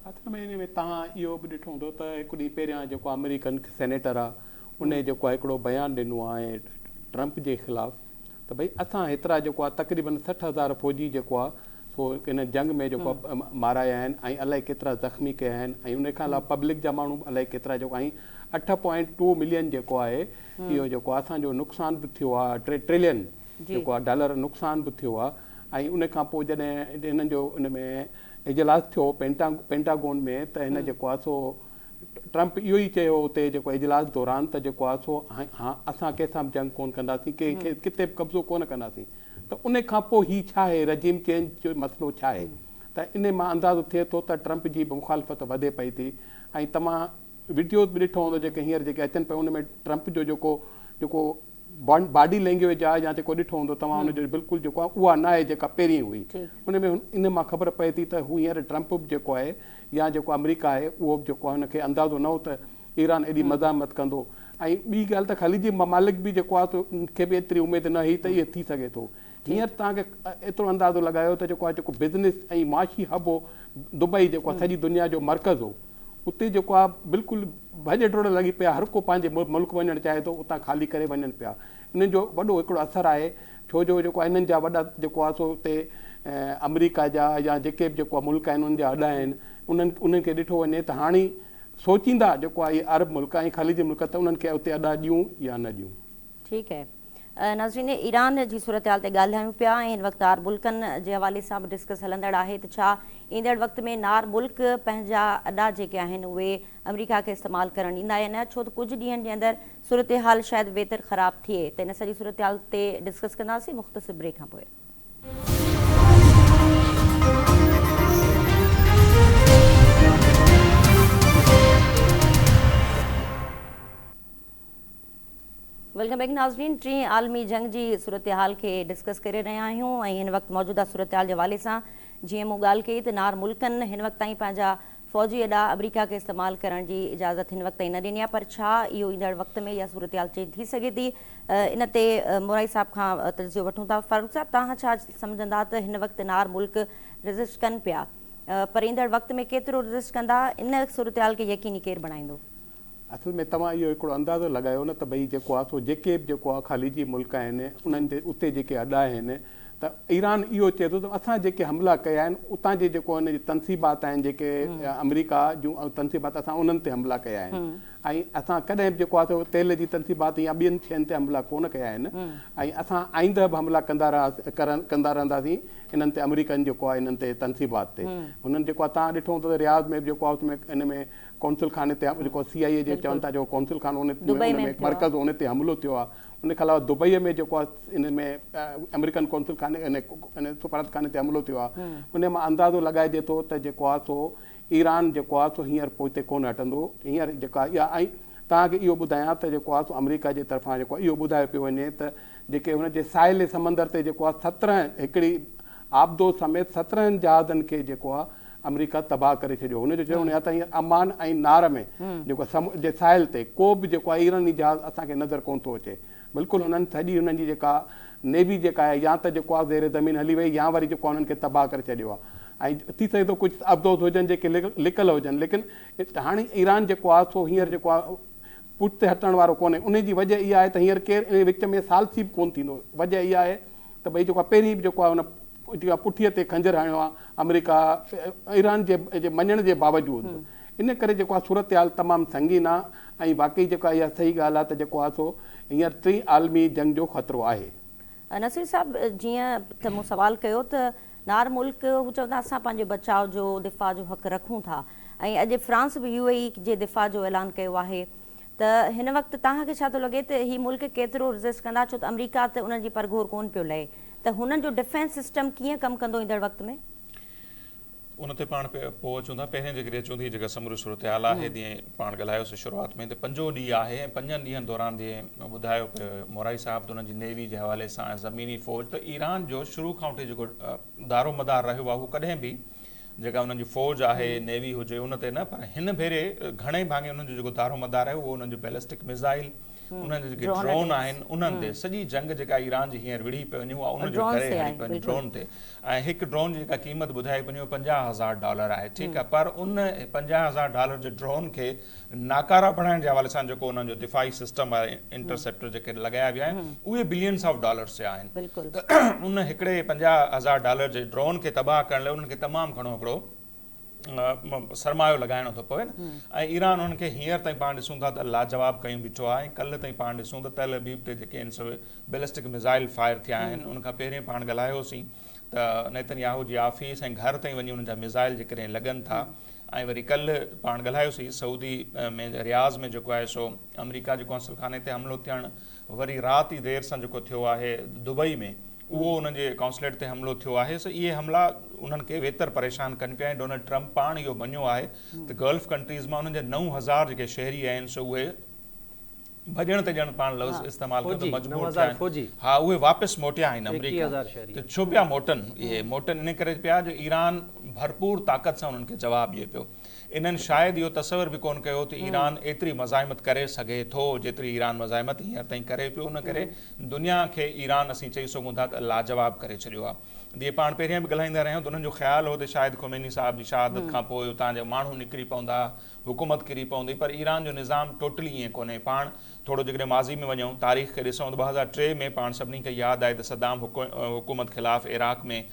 اصل ۾ ان ۾ توهان اهو به ڏٺو هوندو ته هڪ ڏينهن پهريان جيڪو آمريڪن سينيٽر آهي ان جيڪو هڪڙو بيان ڏنو آهي ٽرمپ جي خلاف. ته ڀئي اسان هيترا جيڪو آهي تقريبن 60 هزار فوجي جيڪو آهي سو ان جنگ ۾ جيڪو آهي مارايا آهن ۽ الائي ڪيترا زخمي ڪيا آهن ۽ ان کان علاوه پبلڪ جا ماڻهو به الائي ڪيترا جيڪو ۽ اٺ پوائنٽ ٽو ملين جيڪو آهي اهو جيڪو آهي اسان جو نقصان به ٿيو آهي ٽي ٽريلين جيڪو آهي ڊالر نقصان به ٿيو آهي ۽ ان کان پوء جڏهن هنن جو ان ۾ اجلاس ٿيو پينٽاگون ۾ ته هن جيڪو آهي سو ٽرمپ اهو ئي چيو اتي جيڪو اجلاس دوران ته جيڪو آهي سو اسان ڪنهن سان به جنگ ڪونه ڪنداسين ڪنهن کي ڪٿي به قبضو ڪونه ڪنداسين ته ان کان پوء هي ڇا آهي رجيم چينج جو مسئلو ڇا آهي ته ان مان اندازو ٿئي ٿو ته ٽرمپ جي به مخالفت وڌي پئي ٿي ۽ توهان وڊيوز به ڏٺو هوندو جيڪي هينئر جيڪي اچن پيون ان ۾ ٽرمپ جو جيڪو جيڪو باڊي لينگويج آهي يا جيڪو ڏٺو هوندو توهان ان جو بلڪل جيڪو آهي اها نه آهي جيڪا پهرين هئي ان ۾ ان مان خبر پئي ٿي ته هو هينئر ٽرمپ به جيڪو آهي يا جيڪو آمريڪا آهي اهو به جيڪو آهي هن کي اندازو نه هو ته ايران ايڏي مزاحمت ڪندو ۽ ٻي ڳالهه ته خليجي ممالڪ به جيڪو آهي سو ان کي به ايتري اميد نه هئي ته اهو ٿي سگهي ٿو هينئر توهان کي ايترو اندازو لڳايو ته جيڪو آهي جيڪو بزنس ۽ معاشي هب هو دبئي جيڪو آهي سڄي دنيا جو مرڪز هو اتي جيڪو آهي بلڪل ڀڄ ڊوڙ لڳي پئي آهي هر ڪو پنهنجي ملڪ وڃڻ چاهي ٿو اتان خالي ڪري وڃن پيا انهن جو وڏو هڪڙو اثر آهي ڇو جو جيڪو آهي انهن جا وڏا جيڪو آهي سو اتي آمريڪا جا يا جيڪي به جيڪو ملڪ آهن انهن جا اڏا آهن انهن انهن کي ڏٺو وڃي ته هاڻي سوچيندا جيڪو آهي عرب ملڪ ۽ خليجي ملڪ ته انهن کي اتي اڏا ڏيون يا نه ڏيون. ٺيڪ آهي ناظرين ايران جي صورتحال تي ڳالهايون پيا ۽ هن وقت عرب ملڪن جي حوالي سان به ڊسڪس هلندڙ آهي ته ڇا ايندڙ وقت ۾ نار ملڪ پنهنجا اڏا جيڪي آهن اهي آمريڪا کي استعمال ڪرڻ ڏيندا يا نه ڇو ته ڪجهه ڏينهن جي اندر صورتحال شايد ويتر خراب ٿئي ته ان سڄي صورتحال تي ڊسڪس ڪنداسين مختصر بريڪ کان پوء. Welcome back ناظرين ٽين عالمي جنگ جي صورتحال کي ڊسڪس ڪري رهيا آهيون ۽ هن وقت موجوده صورتحال جي حوالي سان جيئن مون ڳالهه ڪئي ته نار ملڪن هن وقت تائين پنهنجا فوجي اڏا آمريڪا کي استعمال ڪرڻ جي اجازت هن وقت تائين نه ڏني آهي پر ڇا اهو ايندڙ وقت ۾ اها صورتحال چينج ٿي سگهي ٿي ان تي مورائي صاحب کان تجزيو وٺون ٿا فاروق صاحب توهان ڇا سمجهندا ته هن وقت نار ملڪ ريزسٽ ڪن پيا پر ايندڙ وقت ۾ ڪيترو ريزسٽ ڪندا ان صورتحال کي يقيني ڪير بڻائيندو؟ اصل ۾ توهان اهو هڪڙو اندازو لڳايو نه ته ڀئي جيڪو آهي سو جيڪي به جيڪو آهي خليجي ملڪ آهن انهن جي اتي جيڪي اڏا آهن ته ايران اهو چئي ٿو ته اسان جيڪي حملا ڪيا آهن اتان جي جيڪو ان جي تنصيبات آهن جيڪي آمريڪا جون تنصيبات اسان انهن تي حملا ڪيا آهن ۽ اسان ڪڏهن به جيڪو آهي سو تيل جي تنصيبات يا ٻين شين تي حملا ڪونه ڪيا آهن ۽ اسان آئنده به حملا ڪندا ڪندا رهنداسين انهن تي آمريڪن جيڪو آهي انهن تي تنصيبات تي هنن جيڪو آهي توهان ڏٺو هوندو ته رياض ۾ به جيڪو آهي ان ۾ قونصل خاني تي جيڪو سي آء اي جي چون ٿا جيڪو قونصل خانو ان ۾ مرڪز ان تي حملو ٿيو آهي ان کان علاوه دبئي ۾ جيڪو آهي ان ۾ آمريڪن قونصل خاني ان سفارت خاني تي حملو ٿيو آهي ان مان اندازو لڳائجي ٿو ته جيڪو آهي سو ايران جيڪو آهي سو هينئر پوئتي ڪونه هٽندو هينئر جيڪا اها ۽ توهان کي اهو ٻڌايان ته جيڪو آهي سو آمريڪا جي طرفان جيڪو اهو ٻڌايو پيو وڃي ته جيڪي هن جي ساحل سمندر تي جيڪو آهي 17 هڪڙي آبدوز سميت 17 جهازن کي جيڪو آهي آمريڪا تباهه ڪري ڇڏيو. هن جو چوڻ آهي ته هينئر عمان ۽ نار ۾ جيڪو سمنڊ جي ساحل تي ڪو به جيڪو آهي ايراني جهاز اسان کي نظر ڪونه ٿو اچي. بلڪل هنن سڄي هنن جي جيڪا نيوي جيڪا آهي يا ته جيڪو آهي زير زمين هلي وئي يا وري جيڪو آهي انهن کي تباهه ڪري ڇڏيو آهي ۽ ٿي سگهي ٿو ڪجهه آبدوز هجن جيڪي لڪل هجن ليڪن هاڻي ايران جيڪو آهي سو هينئر جيڪو آهي پٺتي هٽڻ وارو ڪونهي. انهي جي وجه اها آهي ته هينئر ڪير انهي وچ ۾ ثالثي به ڪونه ٿيندو. وجه اها آهي ته ڀئي جيڪو آهي پهرين به جيڪو آهي ان جيڪا پٺيء تي خنجر هنيو آهي آمريڪا ايران جي جي مڃڻ جي باوجود به ان ڪري جيڪو آهي صورتحال تمام سنگين آهي ۽ واقعي جيڪا اها صحيح ڳالهه آهي ته جيڪو آهي سو هينئر ٽين عالمي جنگ جو خطرو آهي. نصير صاحب جيئن ته مون سوال ڪيو ته نار ملڪ هو چوندا اسان پنهنجي بچاء جو دفاع جو حق رکون ٿا ۽ اڄ فرانس به يو اي اي جي دفاع جو اعلان ڪيو آهي ته هن وقت توهان کي ڇا ٿو لڳي ته هي ملڪ ڪيترو ريزسٽ ڪندا ڇو ته آمريڪا ته انهن جي پرگهور ڪونه پيو لهي ته هنن جو ڊفينس سسٽم ڪيئن ڪم ڪندو ايندڙ وقت ۾؟ ان تي پاڻ پوء اچون ٿا پهرين جيڪڏهن اچون ٿي جيڪا سموري صورتحال آهي جيئن پاڻ ڳالهايوسين شروعات ۾ ته پنجون ڏينهن آهي ۽ پنجن ڏينهن دوران جيئن ٻڌايو پيو مورائي صاحب ته انهن جي نيوي جي حوالي سان ۽ زميني فوج ته ايران جو شروع کان وٺي جيڪو دارو مدار رهيو آهي اهو ڪڏهن به جيڪا انهن جي فوج آهي نيوي هجي ان تي نه پر هن ڀيري گهڻي ڀاڱي انهن جو جيڪو دارو مدار آهي اهو انهن جو بيلسٽڪ ميزائل انهن جا جيڪي ڊرون آهن انهن تي سڄي جنگ جيڪا ايران جي هينئر وڙهي پئي وڃي اها ان جي ڪري هلي پئي وڃي ڊرون تي ۽ هڪ ڊرون جي جيڪا قيمت ٻڌائي پئي وڃي اها 50000 ڊالر آهي ٺيڪ آهي پر ان 50000 ڊالر جي ڊرون کي ناڪاره بڻائڻ جي حوالي سان جيڪو انهن جو دفاعي سسٽم آهي انٽرسيپٽر جيڪي لڳايا ويا آهن اهي بلينس آف ڊالرس جا آهن ته ان هڪڙي 50000 ڊالر جي ڊرون کي تباهه ڪرڻ لاء انهن کي تمام گهڻو هڪڙو سرمايو لڳائڻو ٿو پوي نه ۽ ايران انهن کي هينئر تائين پاڻ ڏسون ٿا ته لاجواب ڪيون بيٺو آهي ۽ ڪلهه تائين پاڻ ڏسون ته تل ابيب تي جيڪي آهن سو بيلسٽڪ ميزائل فائر ٿيا آهن ان کان پهرين پاڻ ڳالهايوسين ته نيتن ياهو جي آفيس ۽ گهر تائين وڃي انهن جا ميزائل جيڪڏهن لڳن ٿا ۽ وري ڪلهه پاڻ ڳالهايوسين سعودي ۾ رياض ۾ جيڪو آهي سو آمريڪا جي قونصل خاني تي حملو ٿيڻ وري رات ئي دير سان جيڪو ٿيو آهي دبئي ۾ اهو انهن جي قونصليٽ تي حملو ٿيو آهي سو اهي حملا انهن کي ويتر پريشان ڪن پيا ۽ ڊونلڊ ٽرمپ پاڻ اهو مڃيو آهي ته گلف ڪنٽريز مان انهن جا 9000 جيڪي شهري آهن سو اهي ڀڄڻ تي ڄڻ پاڻ لفظ استعمال ڪيو ته مجبور ٿيا آهن ها اهي واپس موٽيا آهن آمريڪا ته ڇو پيا موٽن اهي موٽن ان ڪري پيا جو ايران ڀرپور طاقت سان انهن کي جواب ڏئي پيو انهن شايد اهو تصور به ڪونه ڪيو ته ايران ايتري مزاحمت ڪري سگهي ٿو جيتري ايران مزاحمت هينئر تائين ڪري پيو ان ڪري دنيا کي ايران اسين چئي سگهون ٿا ته لاجواب ڪري ڇڏيو آهي. جيئن پاڻ پهريان به ڳالهائيندا رهيا آهيون ته انهن جو خيال هو ته شايد خميني صاحب جي شهادت کان پوء اتان جا ماڻهو نڪري پوندا حڪومت ڪري پوندي پر ايران جو نظام ٽوٽلي ائين ڪونهي پاڻ ٿورو جيڪڏهن ماضي ۾ وڃون تاريخ کي ڏسون ته 2003 ۾ پاڻ سڀني کي ياد آهي ته صدام حڪومت خلاف عراق ۾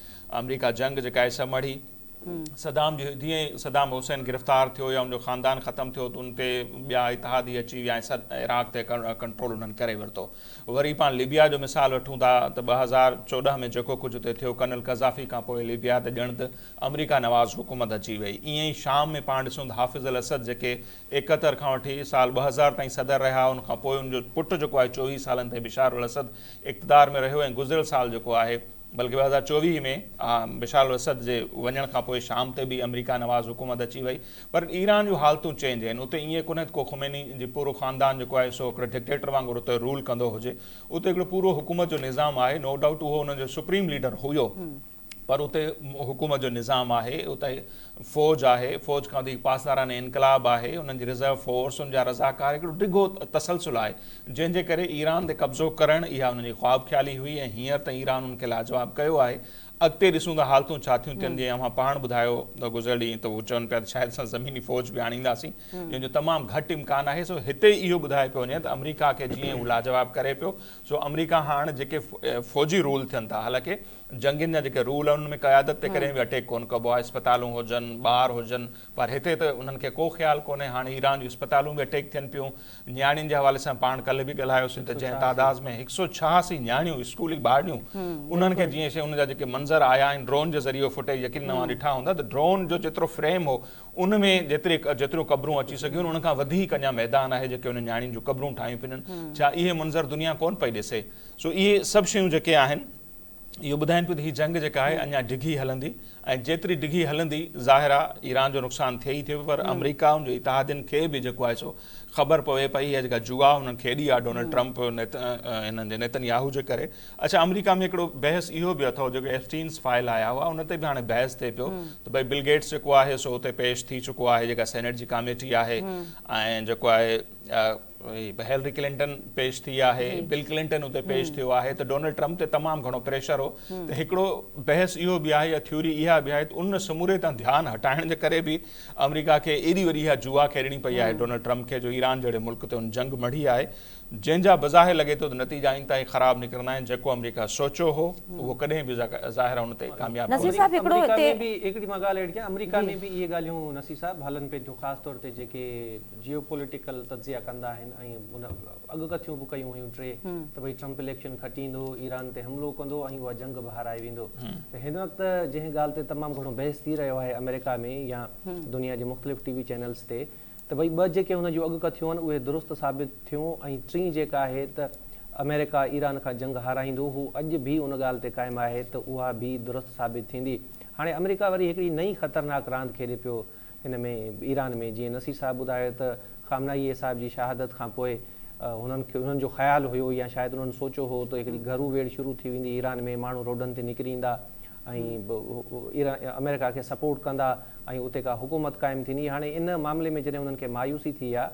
آمريڪا جنگ جيڪا آهي سا مڙهي صدام جي جيئن ئي صدام حسين گرفتار ٿيو يا ان جو خاندان ختم ٿيو ته ان تي ٻيا اتحادي اچي ويا ۽ عراق تي ڪنٽرول انهن ڪري ورتو. وري پاڻ ليبيا جو مثال وٺون ٿا ته 2014 ۾ جيڪو ڪجهه اتي ٿيو ڪرنل قذافي کان پوء ليبيا تي ڄڻ ته آمريڪا نواز حڪومت اچي وئي. ائين ئي شام ۾ پاڻ ڏسون ته حافظ الاسد جيڪي 71 کان وٺي سال 2000 تائين صدر رهيا ان کان پوء ان جو پٽ جيڪو آهي 24 سالن تائين بشار الاسد اقتدار ۾ رهيو ۽ گذريل سال جيڪو آهي بلڪه 2024 ۾ بشار الاسد جي وڃڻ کان پوء شام تي به آمريڪا نواز حڪومت اچي وئي پر ايران جون حالتون چينج آهن اتي ائين ڪونهي ته ڪو خميني جي پورو خاندان جيڪو آهي سو هڪڙو ڊڪٽيٽر وانگر اتي رول ڪندو هجي اتي هڪڙو پورو حڪومت جو نظام آهي نو ڊائوٽ اهو انهن جو سپريم ليڊر هيو پر اتي حڪومت جو نظام آهي اتي فوج آهي فوج کان وڌيڪ پاسداران انقلاب آهي انهن جي رزرو فورس ان جا رضاڪار هڪڙو ڊگهو تسلسل آهي جنهن جي ڪري ايران تي قبضو ڪرڻ اها انهن جي خواب خيالي هئي ۽ هينئر تائين ايران ان کي لاجواب ڪيو آهي. اڳتي ڏسون ته حالتون ڇا ٿيون ٿين جيئن اوهان پاڻ ٻڌايو ته گذريل ڏينهن ته هو چون پيا ته شايد اسان زميني فوج به آڻينداسين جنهن جو تمام گهٽ امڪان آهي سو هتي اهو ٻڌايو پيو وڃي ته آمريڪا کي جيئن هو لاجواب ڪري پيو سو آمريڪا هاڻ جيڪي فوجي رول ٿين ٿا حالانڪه جنگين جا جيڪي رول آهن انهن ۾ قيادت تي ڪڏهن به اٽيڪ ڪونه ڪبو آهي اسپتالون هجن ٻار هجن پر هتي ته انهن کي ڪو خيال ڪونهي هاڻي ايران جون اسپتالون به اٽيڪ ٿين پيون نياڻين جي حوالي سان پاڻ ڪلهه به ڳالهايوسين ته جنهن تعداد ۾ 186 نياڻيون اسڪولي ٻارڙيون انهن کي جيئن ان جا جيڪي منظر آيا آهن ڊرون جي ذريعي فوٽيج يقينن اوهان ڏٺا هوندا ته ڊرون جو جيترو فريم هو ان ۾ جيتري جيتريون قبرون اچي سگهيون ان کان وڌيڪ اڃا ميدان آهي جيڪي انهن نياڻين جون قبرون ٺاهيون پيون وڃن ڇا اهي منظر دنيا ڪونه پئي ڏسي سو اهي سڀ شيون جيڪي آهن اهو ٻڌائين پيو ته هي جنگ جيڪا آهي اڃا ڊگهي هلندي ۽ جيتري ڊگهي هلندي ظاهر آهي ايران جو نقصان ٿئي ئي ٿئي پيو پر آمريڪا ان جي اتحادين کي به جيڪو آهي سو خبر پوي پئي اها جيڪا جوا هنن کيڏي آهي ڊونلڊ ٽرمپ هنن جي نيتن ياهو جي ڪري اڇا آمريڪا ۾ هڪڙو بحث اهو به اٿو جيڪو ايپسٽينس فائل آيا هئا ان تي به هاڻي بحث ٿئي پيو ته ڀئي بل گيٽس جيڪو آهي سو اتي پيش ٿي چڪو آهي جيڪا سينيٽ جي ڪاميٽي آهي ۽ جيڪو آهي هيلري ڪلنٽن پيش ٿي آهي بل ڪلنٽن اتي پيش ٿيو آهي ته ڊونلڊ ٽرمپ تي تمام گهڻو پريشر هو ته هڪڙو بحث اهو به آهي يا ٿيوري اها به آهي ته ان سموري تان ڌيان هٽائڻ جي ڪري به آمريڪا کي ايڏي وڏي اها جوا کيڏڻي پئي آهي ڊونلڊ ٽرمپ کي جو ايران جهڙي ملڪ تي ان جنگ مڙهي آهي جنهن جا بظاهر لڳي ٿو ته نتيجا انتهائي خراب نڪرندا آهن جيڪو آمريڪا سوچيو هو اهو ڪڏهن به ظاهر ان تي ڪامياب نصير صاحب هڪڙو آمريڪا ۾ به هڪڙي مان ڳالهه ايڊ ڪيان آمريڪا ۾ به اهي ڳالهيون نصير صاحب هلن پين ٿيون خاص طور تي جيڪي جيو پوليٽيڪل تجزيا ڪندا آهن ۽ ان اڳڪٿيون به ڪيون هيون ٽي ته ڀئي ٽرمپ اليڪشن کٽيندو، ايران تي حملو ڪندو ۽ اها جنگ به هارائي ويندو ته هن وقت جنهن ڳالهه تي تمام گهڻو بحث ٿي رهيو آهي آمريڪا ۾ يا دنيا جي مختلف ٽي وي چينلز تي ته ڀئي ٻه جيڪي هن جون اڳڪٿيون آهن اهي درست ثابت ٿيون ۽ ٽين جيڪا آهي ته آمريڪا ايران کان جنگ هارائيندو هو اڄ به ان ڳالهه تي قائم آهي ته اها به درست ثابت ٿيندي هاڻي آمريڪا وري هڪڙي نئين خطرناڪ راند کيڏي پيو هن ۾ ايران ۾ جيئن نصير صاحب ٻڌايو ته خامنائي صاحب جي شهادت کان پوء هنن کي هنن جو خيال هيو يا شايد انهن سوچيو هو ته هڪڙي گهرو ويڙهه شروع ٿي ويندي ايران ۾ ماڻهو روڊن تي نڪري ايندا ۽ ايران آمريڪا کي سپورٽ ڪندا ۽ اتي ڪا حڪومت قائم ٿيندي هاڻي ان معاملي ۾ جڏهن انهن کي مايوسي ٿي آ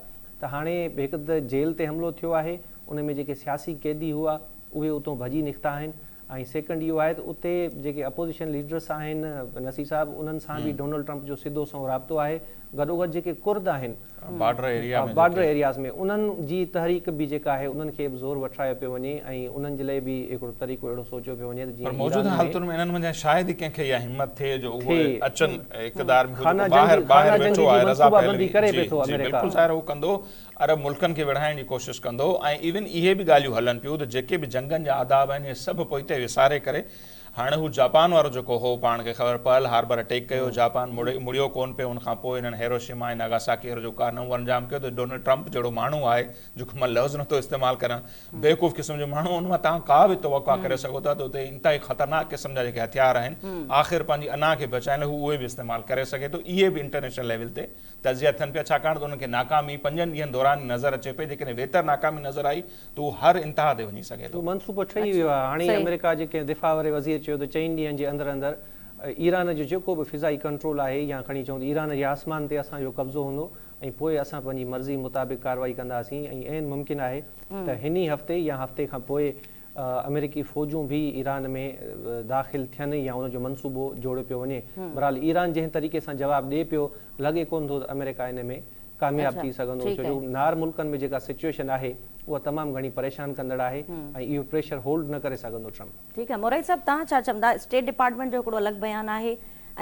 ته هاڻي هڪ ته جيل تي حملو ٿيو آهي ان ۾ جيڪي سياسي قيدي هئا اهي اتون ڀڄي نڪتا آهن ۽ سيڪنڊ اهو آهي ته اتي جيڪي اپوزيشن ليڊرس آهن نصير صاحب انهن سان به ڊونلڊ ٽرمپ جو سڌو سنئون رابطو آهي گڏوگڏ جيڪي ڪرد آهن بارڊر ايريا ۾ بارڊر ايرياز ۾ انهن جي تحريڪ به جيڪا آهي انهن کي به زور وٺرايو پيو وڃي ۽ انهن جي لاء به هڪڙو طريقو اهڙو سوچيو پيو وڃي ته پر جيئن موجوده ايران ۾ حالتن ۾ انهن منجهان شايد ئي ڪنهن کي اها همت ٿئي جو اهي ٿئي اچن اقتدار ۾ هو خانه جيڪو ٻاهر جنگي ٻاهر خانه ويٺو جنگي جي آهي رضا منصوبه بندي پهلوي ڪري جي پيو ٿو جي آمريڪا بلڪل ظاهر هو ڪندو عرب ملڪن کي وڙهائڻ جي ڪوشش ڪندو ۽ ايون اهي به ڳالهيون هلن پيون ته جيڪي به جنگن جا آداب آهن اهي سڀ پوئتي وساري ڪري هاڻي هو جاپان وارو جيڪو هو پاڻ کي خبر پرل هاربر اٽيڪ ڪيو جاپان مڙيو ڪون پيو ان کان پوء هنن هيروشيما ۽ ناگاساڪي وارو جو ڪارنامو انجام ڪيو ته ڊونلڊ ٽرمپ جهڙو ماڻهو آهي جيڪو مان لفظ نٿو استعمال ڪريان بيوقوف قسم جو ماڻهو ان مان توهان ڪا به توقع ڪري سگهو ٿا ته اتي انتهائي خطرناڪ قسم جا جيڪي هٿيار آهن آخر پنهنجي انا کي بچائڻ لاء هو اهي به استعمال ڪري سگهي ٿو اهي به انٽرنيشنل ليول تي تجزيا ٿين پيا ڇاڪاڻ ته انهن کي ناڪامي پنجن ڏينهن دوران ئي نظر اچي پئي جيڪڏهن ويتر ناڪامي نظر آئي ته هو هر انتها تي وڃي سگهي ٿو. اهو منصوبو ٺهي ويو آهي هاڻي آمريڪا جي ڪنهن دفاع واري وزير چيو ته چئن ڏينهن جي اندر اندر ايران جو جيڪو به فضائي ڪنٽرول آهي يا کڻي چئون ته ايران جي آسمان تي اسان جو قبضو هوندو ۽ پوء اسان پنهنجي مرضي مطابق ڪارروائي ڪنداسين ۽ عين ممڪن آهي ته هن ئي هفتي يا هفتي کان پوء آمريڪي فوجون به ايران ۾ داخل ٿين يا ان جو منصوبو جوڙيو پيو وڃي. بهرحال ايران جنهن طريقي سان جواب ڏئي پيو لڳي ڪونه ٿو ته آمريڪا ان ۾ ڪامياب ٿي سگهندو ڇو جو نار ملڪن ۾ جيڪا سچوئيشن آهي اها تمام گهڻي پريشان ڪندڙ آهي ۽ اهو پريشر هولڊ نه ڪري سگهندو ٽرمپ. ٺيڪ آهي مورائي صاحب توهان ڇا چوندا اسٽيٽ ڊپارٽمينٽ جو هڪڙو الڳ بيان آهي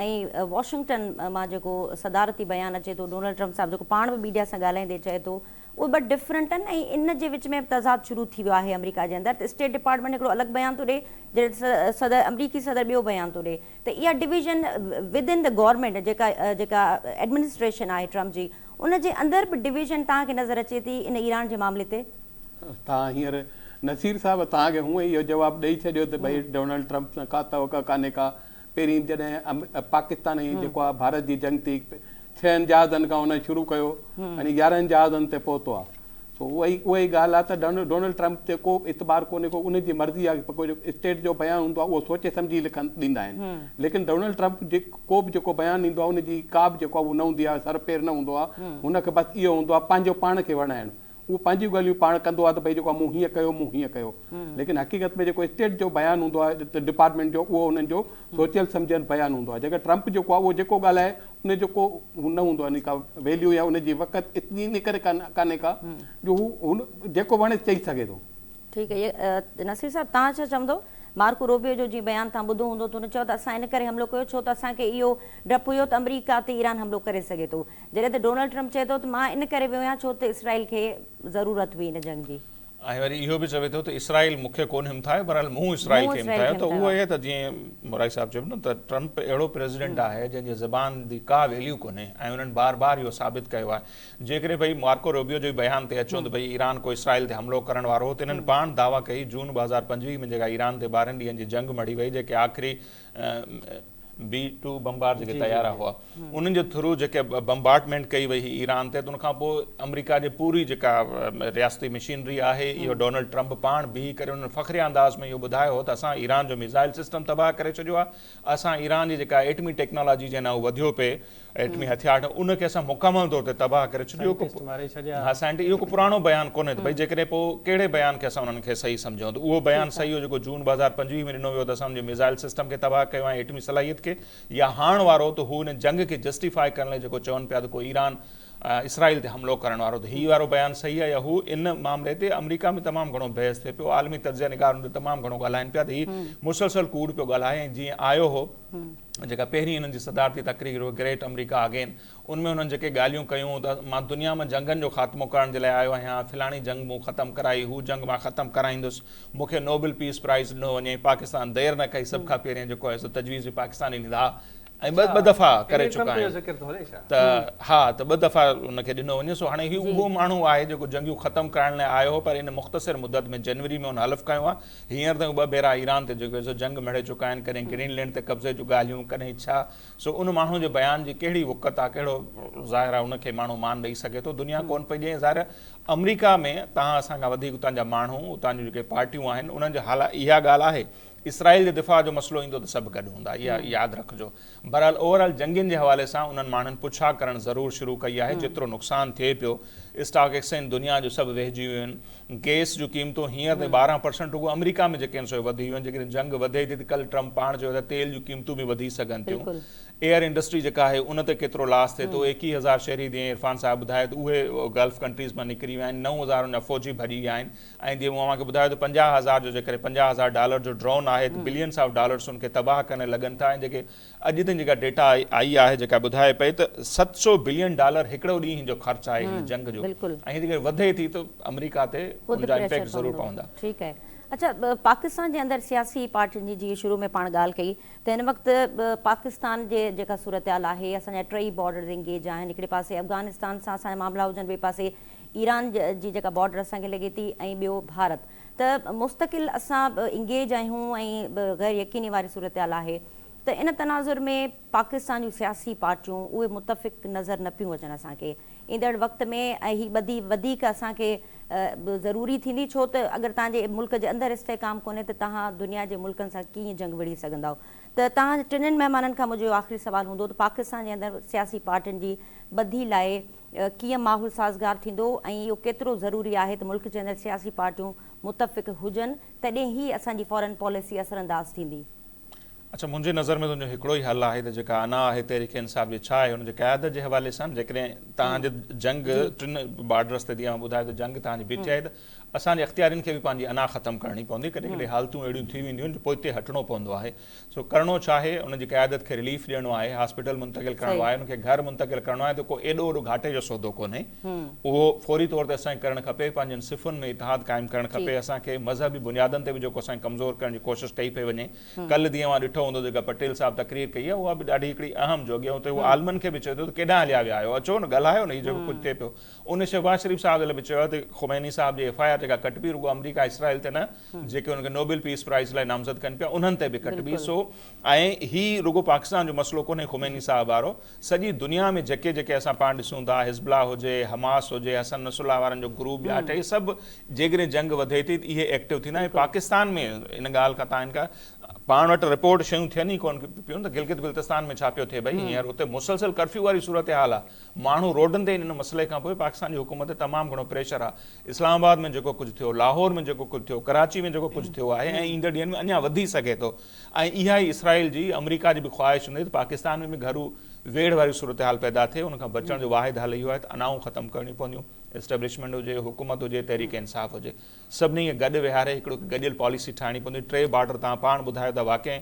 ۽ واشنگٽن مان جيڪو صدارتي بيان اچي ٿو ڊونلڊ ٽرمپ صاحب جيڪو پاڻ به ميڊيا سان ڳالهائيندي چئي ٿو اهي ٻه ڊفرنٽ آهن ۽ ان جي وچ ۾ به تضاد شروع ٿي ويو آهي آمريڪا جي اندر ته اسٽيٽ ڊپارٽمينٽ هڪڙو الڳ بيان ٿو ڏئي جڏهن ته صدر آمريڪي صدر ٻيو بيان ٿو ڏئي ته اها division with in the government جيڪا جيڪا ايڊمنسٽريشن آهي ٽرمپ جي ان جي اندر به ڊويزن توهان کي نظر اچي ٿي ان ايران جي معاملي تي؟ توهان هينئر نصير صاحب توهان کي هونئن ئي اهو جواب ڏئي ڇڏيو ته ڀئي ڊونلڊ ٽرمپ سان ڪا توقع ڪانهي ڪا پهرين جڏهن پاڪستان ۽ جيڪو آهي ڀارت جي جنگ ٿي ڇهن جهازن کان هن شروع ڪيو ۽ يارهن جهازن تي پهتو آهي سو اها ئي اها ئي ڳالهه آهي ته ڊونلڊ ٽرمپ تي ڪو به اعتبار ڪونهي ڪو ان جي مرضي آهي ڪو اسٽيٽ جو بيان هوندو آهي اهو سوچي سمجهي لکن ڏيندا آهن ليڪن ڊونلڊ ٽرمپ جي ڪو به جيڪو بيان ڏيندو آهي ان جي ڪا به جيڪو آهي اهو نه هوندي آهي سر پير نه هوندو آهي هن کي بس اهو هوندو آهي پنهنجو پاڻ کي وڻائڻ اهو پنهنجيون ڳالهيون پاڻ ڪندو آهي ته ڀئي جيڪو آهي مون هيئن ڪيو مون هيئن ڪيو ليڪن حقيقت ۾ جيڪو اسٽيٽ جو بيان هوندو آهي ڊپارٽمينٽ جو اهو انهن جو سوچيل سمجهيل بيان هوندو آهي جيڪا ٽرمپ جيڪو آهي اهو جيڪو ڳالهائي ان جو ڪو نه هوندو آهي ڪا ويليو يا ان جي وقت اتني ان ڪري ڪانهي ڪا جو هو هن جيڪو وڻيس چئي سگهي ٿو. ٺيڪ آهي نصير صاحب توهان ڇا چوندو مارڪو روبيو جو جيئن بيان توهان ٻڌو هوندو ته هن چيو ته اسان ان ڪري حملو ڪيو ڇو ته اسان کي اهو ڊپ هيو ته آمريڪا تي ايران حملو ڪري سگهي ٿو جڏهن ته ڊونلڊ ٽرمپ چئي ٿو ته مان ان ڪري ويو آهيان ڇو ته اسرائيل کي ضرورت هئي ان جنگ جي. ۽ وري اهو به چوي ٿو ته اسرائيل مون کي ڪونه همٿايو بهرحال مون اسرائيل کي همٿايو ته اهو اهي ته جيئن مورائي صاحب چيو نه ته ٽرمپ اهڙو پريزيڊنٽ آهي جنهن جي زبان جي ڪا ويليو ڪونهي ۽ انهن بار بار اهو ثابت ڪيو آهي جيڪڏهن ڀئي مارڪو روبيو جو بيان تي اچون ته ڀئي ايران ڪو اسرائيل تي حملو ڪرڻ وارو هو ته انهن پاڻ دعويٰ ڪئي جون 2025 ۾ جيڪا ايران تي 12 ڏينهن جي جنگ مڙهي وئي جيڪي آخري بي ٽو بمبار جيڪي طيارا هئا انهن جي ٿرو جيڪي بمبارٽمينٽ ڪئي وئي هئي ايران تي ته ان کان پوء آمريڪا جي پوري جيڪا رياستي مشينري آهي اهو ڊونلڊ ٽرمپ پاڻ بيهي ڪري انهن فخريه انداز ۾ اهو ٻڌايو هو ته اسان ايران جو ميزائل سسٽم تباهه ڪري ڇڏيو آهي اسان ايران جي جيڪا ايٽمي ٽيڪنالاجي جنهن ڏانهن وڌيو پئي ايٽمي هٿيار ان کي اسان مڪمل طور تي تباهه ڪري ڇڏيو ها سائنٽ اهو ڪو پراڻو بيان ڪونهي ته ڀئي جيڪڏهن پوء ڪهڙي بيان کي اسان انهن کي صحيح سمجهون ته اهو بيان صحيح هو جيڪو جون 2025 ۾ ڏنو ويو ته اسان ان جي ميزائل سسٽم کي تباهه ڪيو ۽ ايٽمي صلاحيت کي يا هاڻ وارو ته هو ان جنگ کي جسٽيفائي ڪرڻ لاء جيڪو چون پيا ته ڪو ايران اسرائيل تي حملو ڪرڻ وارو ته هي وارو بيان صحيح آهي يا هو ان معاملي تي آمريڪا ۾ تمام گهڻو بحث ٿئي پيو عالمي تجزيه نگار ان تي تمام گهڻو ڳالهائن پيا ته هي مسلسل ڪوڙ پيو ڳالهائي ۽ جيئن آيو هو جيڪا پهرين هنن جي صدارتي تقرير هئي گريٽ آمريڪا اگين ان ۾ هنن جيڪي ڳالهيون ڪيون ته مان دنيا مان جنگن جو خاتمو ڪرڻ جي لاء آيو آهيان فلاڻي جنگ مون ختم ڪرائي هو جنگ مان ختم ڪرائيندس مون کي نوبل پيس پرائز ڏنو وڃي پاڪستان دير نه ڪئي سڀ کان پهرين جيڪو آهي سو تجويز به پاڪستان ڏني ها ۽ ٻه ٻه دفعا ڪري چڪا آهيون ته ها ته ٻه دفعا ان کي ڏنو وڃي سو هاڻي هي اهو ماڻهو آهي جيڪو جنگيون ختم ڪرائڻ لاء آيو هو پر ان مختصر مدت ۾ جنوري ۾ هن حلف کنيو آهي هينئر تائين ٻه ڀيرا ايران تي جيڪو سو جنگ مڙهي چڪا آهن، ڪڏهن گرين لينڊ تي قبضي جون ڳالهيون، ڪڏهن ڇا، سو ان ماڻهو جي بيان جي ڪهڙي وقعت آ، ڪهڙو ظاهر آ ان کي ماڻهو مان ڏئي سگهي ٿو، دنيا ڪونه پئي ڏئي ۽ ظاهر آ آمريڪا ۾ توهان اسان کان وڌيڪ اتان جا ماڻهو، اتان جون جيڪي پارٽيون آهن، انهن جي حال اها ڳالهه آهي. اسرائيل جي دفاع جو مسئلو ايندو ته سڀ گڏ هوندا اها ياد رکجو. بهرحال اوور آل جنگين جي حوالي سان انهن ماڻهن پڇا ڪرڻ ضرور شروع ڪئي آهي جيترو نقصان ٿئي پيو اسٽاڪ ايڪسچينج دنيا جو سڀ ويهجي ويون آهن گيس جون قيمتون هينئر تائين 12% رڳو آمريڪا ۾ جيڪي آهن سو وڌي ويون آهن جيڪڏهن جنگ وڌي ٿي ته ڪلهه ٽرمپ پاڻ چيو ته تيل جون قيمتون به وڌي سگهن ٿيون ايئر انڊسٽري جيڪا آهي ان تي ڪيترو لاس ٿئي ٿو 21 هزار شهري جيئن عرفان صاحب ٻڌايو ته اهي گلف ڪنٽريز مان نڪري ويا آهن 9000 ان جا فوجي ڀڄي ويا آهن ۽ جيئن مون اوهان کي ٻڌايو ته 50 هزار جو جيڪڏهن 50 هزار ڊالر جو ڊرون آهي ته بلينس آف ڊالرس ان کي تباهه ڪرڻ لڳن ٿا ۽ جيڪي اڄ تائين جيڪا ڊيٽا آئي آهي جيڪا ٻڌائي پئي ته 700 بلين ڊالر هڪڙو ڏينهن جو خرچ آهي هن جنگ جو ۽ هي جيڪڏهن وڌي ٿي ته آمريڪا تي ان جا امپيڪٽ ضرور پوندا. ٺيڪ آهي اڇا پاڪستان جي اندر سياسي پارٽين جي جيئن شروع ۾ پاڻ ڳالهه ڪئي ته هن وقت پاڪستان جي جيڪا صورتحال آهي اسان جا ٽئي بارڊرز انگيج آهن هڪڙي پاسي افغانستان سان اسان جا معاملا هجن ٻئي پاسي ايران جي جيڪا بارڊر اسان کي لڳي ٿي ۽ ٻيو ڀارت ته مستقل اسان انگيج آهيون ۽ غير يقيني واري صورتحال آهي ته ان تناظر ۾ پاڪستان جون سياسي پارٽيون اهي متفق نظر نه پيون اچن اسان کي ايندڙ وقت ۾ ۽ هي ٻڌي وڌيڪ اسان کي ضروري ٿيندي ڇو ته اگر توهان جي ملڪ جي اندر استحڪام ڪونهي ته توهان دنيا جي ملڪن سان ڪيئن جنگ وڙهي سگهندائو ته توهان ٽنهن مهمانن کان منهنجو آخري سوال هوندو ته پاڪستان جي اندر سياسي پارٽين جي ٻڌي لاء ڪيئن ماحول سازگار ٿيندو ۽ اهو ڪيترو ضروري آهي ته ملڪ جي اندر سياسي پارٽيون متفق هجن تڏهن ئي اسان جي فارن پاليسي اثرانداز ٿيندي. اڇا منهنجي نظر ۾ ته ان جو هڪڙو ئي حل آهي ته جيڪا انا آهي تحريڪ انصاف جي ڇا آهي ان جي قيادت جي حوالي سان جيڪڏهن توهان جي جنگ ٽن بارڊرس تي جيئن اوهان ٻڌايو ته جنگ توهان جي بيٺي آهي ته اسان جي اختيارين کي به پنهنجي انا ختم ڪرڻي پوندي ڪڏهن ڪڏهن حالتون اهڙيون ٿي وينديون آهن جو پوئتي هٽڻو پوندو آهي سو ڪرڻو ڇا آهي ان جي قيادت کي رليف ڏيڻو آهي هاسپيٽل منتقل ڪرڻو آهي ان کي گهر منتقل ڪرڻو آهي ته ڪو ايڏو وڏو گهاٽي جو سودو ڪونهي اهو فوري طور تي اسان کي ڪرڻ کپي پنهنجن صفن ۾ اتحاد قائم ڪرڻ کپي اسان کي مذهبي بنيادن تي به جيڪو اسان کي ڪمزور ڪرڻ جي ڪوشش ڪئي پئي وڃي ڪلهه ڏينهن اوهان ڏٺو هوندو جيڪا پٽيل صاحب تقرير ڪئي آهي اها به ڏاڍي هڪڙي اهم جوڳي آهي اتي هو عالمن کي به چئي ٿو ته ڪيڏانهن هليا ويا آهيو اچو نه ڳالهايو نه هي جيڪو ڪجهه ٿئي پيو ان شهباز شريف صاحب جي لاء به چيو آهي ته خميني صاحب جي ايف I R جيڪا ڪٽبي رڳو آمريڪا اسرائيل تي نه جيڪي ان کي نوبل پيس پرائز لاء نامزد ڪن پيا انهن تي به ڪٽبي سو ۽ هي رڳو پاڪستان جو مسئلو ڪونهي خميني صاحب وارو سڄي دنيا ۾ جيڪي جيڪي اسان پاڻ ڏسون ٿا حزب الله هجي حماس هجي حسن نصر الله وارن جو گروپ ٻيا ٽي سڀ جيڪڏهن جنگ وڌي ٿي ته اهي ايڪٽو ٿيندا ۽ پاڪستان ۾ ان ڳالهه کان تان انڪار پاڻ وٽ رپورٽ شيون ٿين ئي ڪونه پيون ته گلگت بلتستان ۾ ڇا پيو ٿئي ڀئي هينئر اتي مسلسل ڪرفيو واري صورتحال آهي ماڻهو روڊن تي ان مسئلي کان پوء پاڪستان جي حڪومت تي تمام گهڻو پريشر آهي اسلام آباد ۾ جيڪو ڪجهه ٿيو لاهور ۾ جيڪو ڪجهه ٿيو ڪراچي ۾ جيڪو ڪجهه ٿيو آهي ۽ ايندڙ ڏينهن ۾ اڃا وڌي سگهي ٿو ۽ اها ئي اسرائيل جي آمريڪا جي به خواهش هوندي ته پاڪستان ۾ به گهرو ويڙهه واري صورتحال پيدا ٿئي ان کان بچڻ جو واحد حل اهو آهي ته انائون ختم ڪرڻيون پونديون اسٽيبلشمينٽ هجي حڪومت هجي تحريڪ انصاف هجي سڀني کي گڏ ويهاري هڪڙو گڏيل پاليسي ٺاهڻي پوندي. ٽي بارڊر توهان پاڻ ٻڌايو ٿا واقعي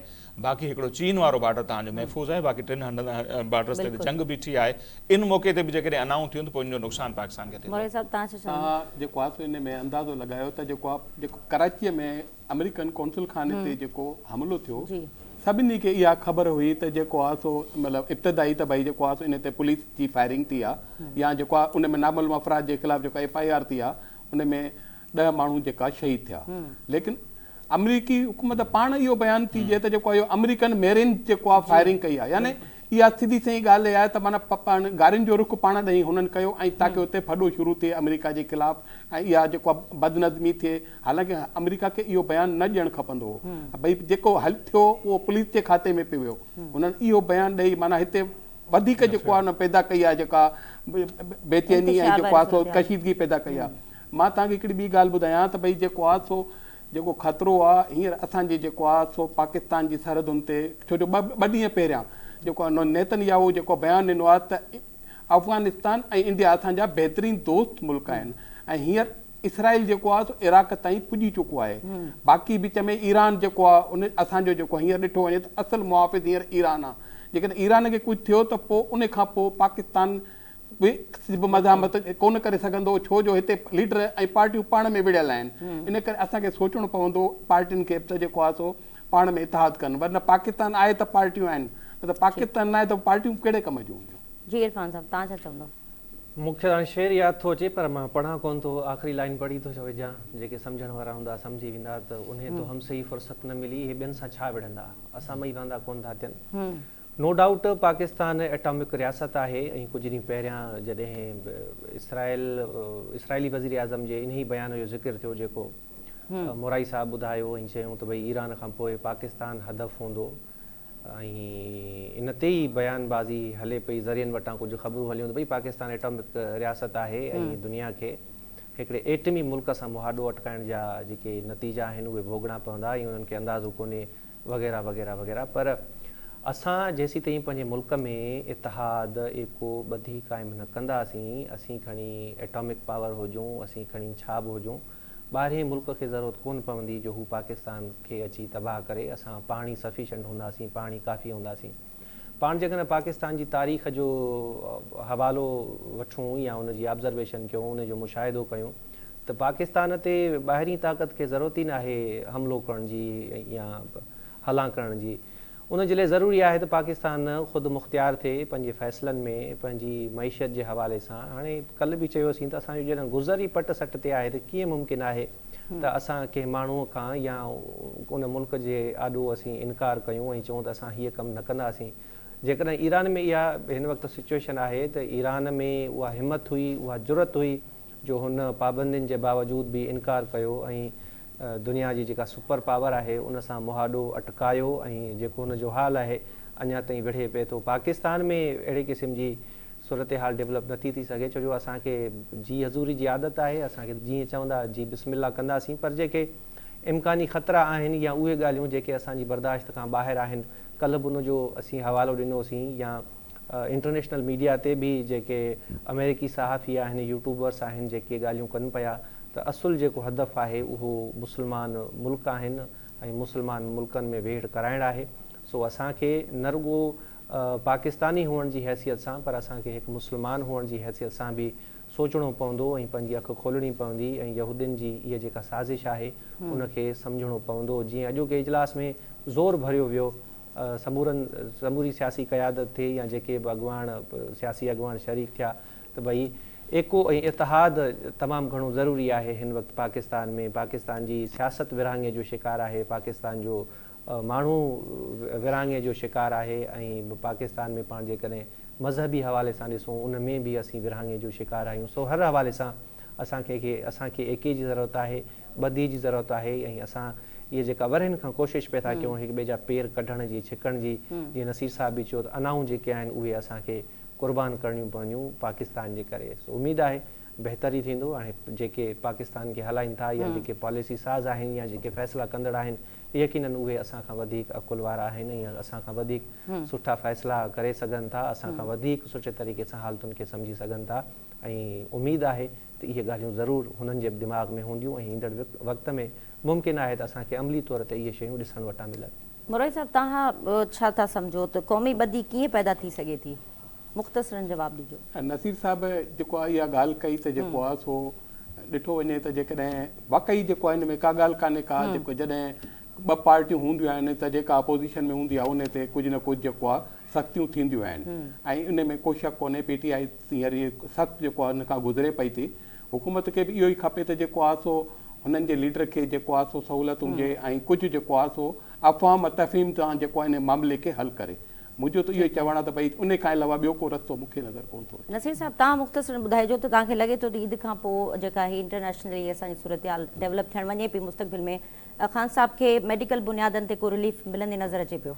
باقي هڪڙو چين وارو بارڊر توهان جو محفوظ آهي باقي ٽن هنڌن بارڊرز تي ته جنگ بيٺي آهي ان موقعي تي به جيڪڏهن انائون ٿيون ته پوء ان جو نقصان پاڪستان کي ٿيندو. مولوي صاحب توهان ڇا چوندو؟ توهان جيڪو آهي سو ان ۾ اندازو لڳايو ته جيڪو آهي جيڪو ڪراچيء ۾ آمريڪن قونصل خاني تي جيڪو حملو ٿيو سڀني کي اها خبر هئي ته جيڪو آهي سو مطلب ابتدائي ته ڀئي جيڪو آهي سو ان تي پوليس جي فائرنگ ٿي آهي يا جيڪو آهي ان ۾ نامعلوم افراد جي خلاف جيڪو ايف I R ٿي آهي ان ۾ 10 ماڻهو جيڪا شهيد ٿيا ليڪن آمريڪي حڪومت پاڻ اهو بيان ٿي ڏئي ته جيڪو اهو آمريڪن ميرين جيڪو آهي فائرنگ ڪئي آهي يعني اها سڌي سئي ڳالهه اها آهي ته معنيٰ پاڻ گارين جو رخ پاڻ ڏئي هنن ڪيو ۽ تاڪه اتي ڦڏو شروع ٿئي آمريڪا جي خلاف ۽ اها جيڪو آهي بدنظمي ٿئي حالانڪه آمريڪا کي اهو بيان نه ڏيڻ کپندو هو ڀئي جيڪو حل ٿيو اهو پوليس جي کاتي ۾ پيو ويو هنن اهو بيان ڏئي معنيٰ هتي وڌيڪ جيڪو آهي نه پيدا ڪئي آهي جيڪا بيچيني ۽ جيڪو آهي سو ڪشيدگي پيدا ڪئي آهي مان توهان کي هڪڙي ٻي ڳالهه ٻڌايان ته ڀئي جيڪو آهي سو جيڪو خطرو آهي هينئر اسان جي جيڪو آهي سو پاڪستان جي سرحدن تي ڇو جو ٻه ڏينهن پهريان جيڪو آهي نيتن ياهو جيڪو بيان ڏنو آهي ته افغانستان ۽ انڊيا اسان جا بهترين دوست ملڪ آهن ۽ هينئر اسرائيل جيڪو آهي سو عراق تائين پڄي چڪو آهي باقي وچ ۾ ايران جيڪو آهي ان اسان جو جيڪو هينئر ڏٺو وڃي ته اصل محافظ هينئر ايران آهي جيڪڏهن ايران کي ڪجهه ٿيو ته پوء ان کان پوء پاڪستان به مزاحمت ڪونه ڪري سگهندو ڇو جو هتي ليڊر ۽ پارٽيون پاڻ ۾ وڙهيل آهن ان ڪري اسان کي سوچڻو پوندو پارٽين کي به ته جيڪو آهي سو پاڻ ۾ اتحاد ڪن ورنه پاڪستان آهي ته پارٽيون آهن نه ته پاڪستان ناهي ته پارٽيون ڪهڙي ڪم جون هونديون. جي عرفان صاحب توهان ڇا چوندو. مون کي هاڻي شعر ياد ٿو اچي پر مان پڙهان ڪونه ٿو آخري لائين پڙهي ٿو وجهان جيڪي سمجهڻ وارا هوندا سمجهي ويندا ته انهي تو هم سي هي فرصت نه ملي اهي ٻين سان ڇا وڙهندا اسان مئي واندا ڪونه ٿا ٿين نو ڊائوٽ پاڪستان ايٽامڪ رياست آهي ۽ ڪجهه ڏينهن پهريان جڏهن اسرائيل اسرائيلي وزيراعظم جي انهي بيان جو ذڪر ٿيو جيڪو. مورائي صاحب ٻڌايو ۽ چيائون ته ڀئي ايران کان پوء پاڪستان هدف هوندو ۽ ان تي ئي بيان بازي هلي پئي ذريعن وٽان ڪجهه خبرون هليون ته ڀئي پاڪستان ايٽامڪ رياست آهي ۽ دنيا کي هڪڙي ايٽمي ملڪ سان مهاڏو اٽڪائڻ جا جيڪي نتيجا آهن اهي ڀوڳڻا پوندا ۽ انهن کي اندازو ڪونهي وغيره وغيره وغيره پر اسان جيسيتائين پنهنجي ملڪ ۾ اتحاد، ايڪو، ٻڌي قائم نه ڪنداسين، اسين کڻي ايٽامڪ پاور هجون، اسين کڻي ڇا به هجون، ٻاهرين ملڪ کي ضرورت ڪونه پوندي جو هو پاڪستان کي اچي تباهه ڪري، اسان پاڻ ئي سفيشنٽ هونداسين، پاڻ ئي ڪافي هونداسين. پاڻ جيڪڏهن پاڪستان جي تاريخ جو حوالو وٺون يا ان جي آبزرويشن ڪيون، ان جو مشاهدو ڪيون ته پاڪستان تي ٻاهرين طاقت کي ضرورت ئي ناهي حملو ڪرڻ جي يا هلان ڪرڻ جي. ان جي لاء ضروري آهي ته پاڪستان خود مختيار ٿئي پنهنجي فيصلن ۾ پنهنجي معيشت جي حوالي سان. هاڻي ڪلهه به چيوسين ته اسان جو جڏهن گذر ئي پٽ سٽ تي آهي ته ڪيئن ممڪن آهي ته اسان ڪنهن ماڻهوء کان يا ان ملڪ جي آڏو اسين انڪار ڪيون ۽ چئون ته اسان هيء ڪم نه ڪنداسين. جيڪڏهن ايران ۾ اها هن وقت سچوئيشن آهي ته ايران ۾ اها همت هئي، اها جرئت هئي جو هن پابندين جي باوجود به انڪار ڪيو ۽ دنيا جي جيڪا سپر پاور آهي ان سان مهاڏو اٽڪايو ۽ جيڪو هن جو حال آهي اڃا تائين وڙهي پئي ٿو. پاڪستان ۾ اهڙي قسم جي صورتحال ڊولپ نٿي ٿي سگهي ڇو جو اسان کي جي حضوري جي عادت آهي اسان کي جيئن چوندا جي بسم الله ڪنداسين پر جيڪي امڪاني خطرا آهن يا اهي ڳالهيون جيڪي اسان جي برداشت کان ٻاهر آهن ڪلهه به ان جو اسين حوالو ڏنوسين يا انٽرنيشنل ميڊيا تي به جيڪي آمريڪي صحافي آهن يوٽيوبرس آهن جيڪي ڳالهيون ڪن پيا ته اصل جيڪو هدف آهي اهو مسلمان ملڪ آهن ۽ مسلمان ملڪن ۾ ويڙهه ڪرائڻ آهي سو اسان کي نه رڳو پاڪستاني هئڻ جي حيثيت سان پر اسان کي هڪ مسلمان هئڻ جي حيثيت سان به سوچڻو پوندو ۽ پنهنجي اک کولڻي پوندي ۽ يهودين جي اها جيڪا سازش آهي ان کي سمجهڻو پوندو جيئن اڄوڪي اجلاس ۾ زور ڀريو ويو سمورن سموري سياسي قيادت ٿي يا جيڪي به اڳواڻ سياسي اڳواڻ شريڪ ٿيا ته ڀئي ايڪو ۽ اتحاد تمام گهڻو ضروري آهي هن وقت پاڪستان ۾ پاڪستان جي سياست ورهاڱي جو شڪار آهي پاڪستان جو ماڻهو ورهاڱي جو شڪار آهي ۽ پاڪستان ۾ پاڻ جيڪڏهن مذهبي حوالي سان ڏسون ان ۾ به اسين ورهاڱي جو شڪار آهيون سو هر حوالي سان اسان کي کي اسان کي ايڪي جي ضرورت آهي ٻڌي جي ضرورت آهي ۽ اسان اهي جيڪا ورهين کان ڪوشش پئي ٿا ڪيون هڪ ٻئي جا پير ڪڍڻ جي ڇڪڻ جي جيئن نصير صاحب به چيو ته انائون جيڪي آهن اهي اسان کي قربان ڪرڻيون پونديون پاڪستان جي ڪري سو اميد آهي بهتر ئي ٿيندو هاڻي جيڪي پاڪستان کي هلائين ٿا يا جيڪي پاليسي ساز آهن يا جيڪي فيصلا ڪندڙ آهن يقينن اهي اسان کان وڌيڪ عقل وارا آهن ۽ اسان کان وڌيڪ سٺا فيصلا ڪري سگهن ٿا، اسان کان وڌيڪ سٺي طريقي سان حالتن کي سمجهي سگهن ٿا ۽ اميد آهي ته اهي ڳالهيون ضرور هنن جي به دماغ ۾ هونديون ۽ ايندڙ وقت ۾ ممڪن آهي ته اسان کي عملي طور تي اهي شيون ڏسڻ وٽان ملن. مورائي صاحب توهان ڇا ٿا سمجهو ته قومي ٻڌي ڪيئن پيدا ٿي سگهي ٿي؟ مختصرن جواب ڏجو. نصير صاحب جيڪو آهي اها ڳالهه ڪئي ته جيڪو آهي سو ڏٺو وڃي ته جيڪڏهن واقعي جيڪو آهي ان ۾ ڪا ڳالهه ڪانهي ڪا جيڪو جڏهن ٻه پارٽيون هونديون آهن ته جيڪا اپوزيشن ۾ هوندي آهي ان تي ڪجهه نه ڪجهه جيڪو آهي سختيون ٿينديون آهن ۽ ان ۾ ڪو شڪ ڪونهي پي ٽي آء هينئر هي سخت جيڪو آهي ان کان گذري پئي ٿي حڪومت کي به اهو ئي کپي ته جيڪو آهي سو هنن جي ليڊر کي جيڪو آهي سو سهولت هجي ۽ ڪجهه جيڪو آهي سو افهام تفهيم سان جيڪو آهي ان معاملي کي حل ڪري منهنجو ته اهو ئي چوڻ آهي ته ڀئي ان کان علاوه ٻيو ڪو رستو مون کي نظر ڪونه ٿو اچي. نصير صاحب توهان مختصرن ٻڌائجو ته توهان کي لڳي ٿو ته عيد کان پوء جيڪا هي انٽرنيشنلي اسان جي صورتحال ڊيولپ ٿيڻ وڃي پئي مستقبل ۾ خان صاحب کي ميڊيڪل بنيادن تي ڪو رليف ملندي نظر اچي پيو؟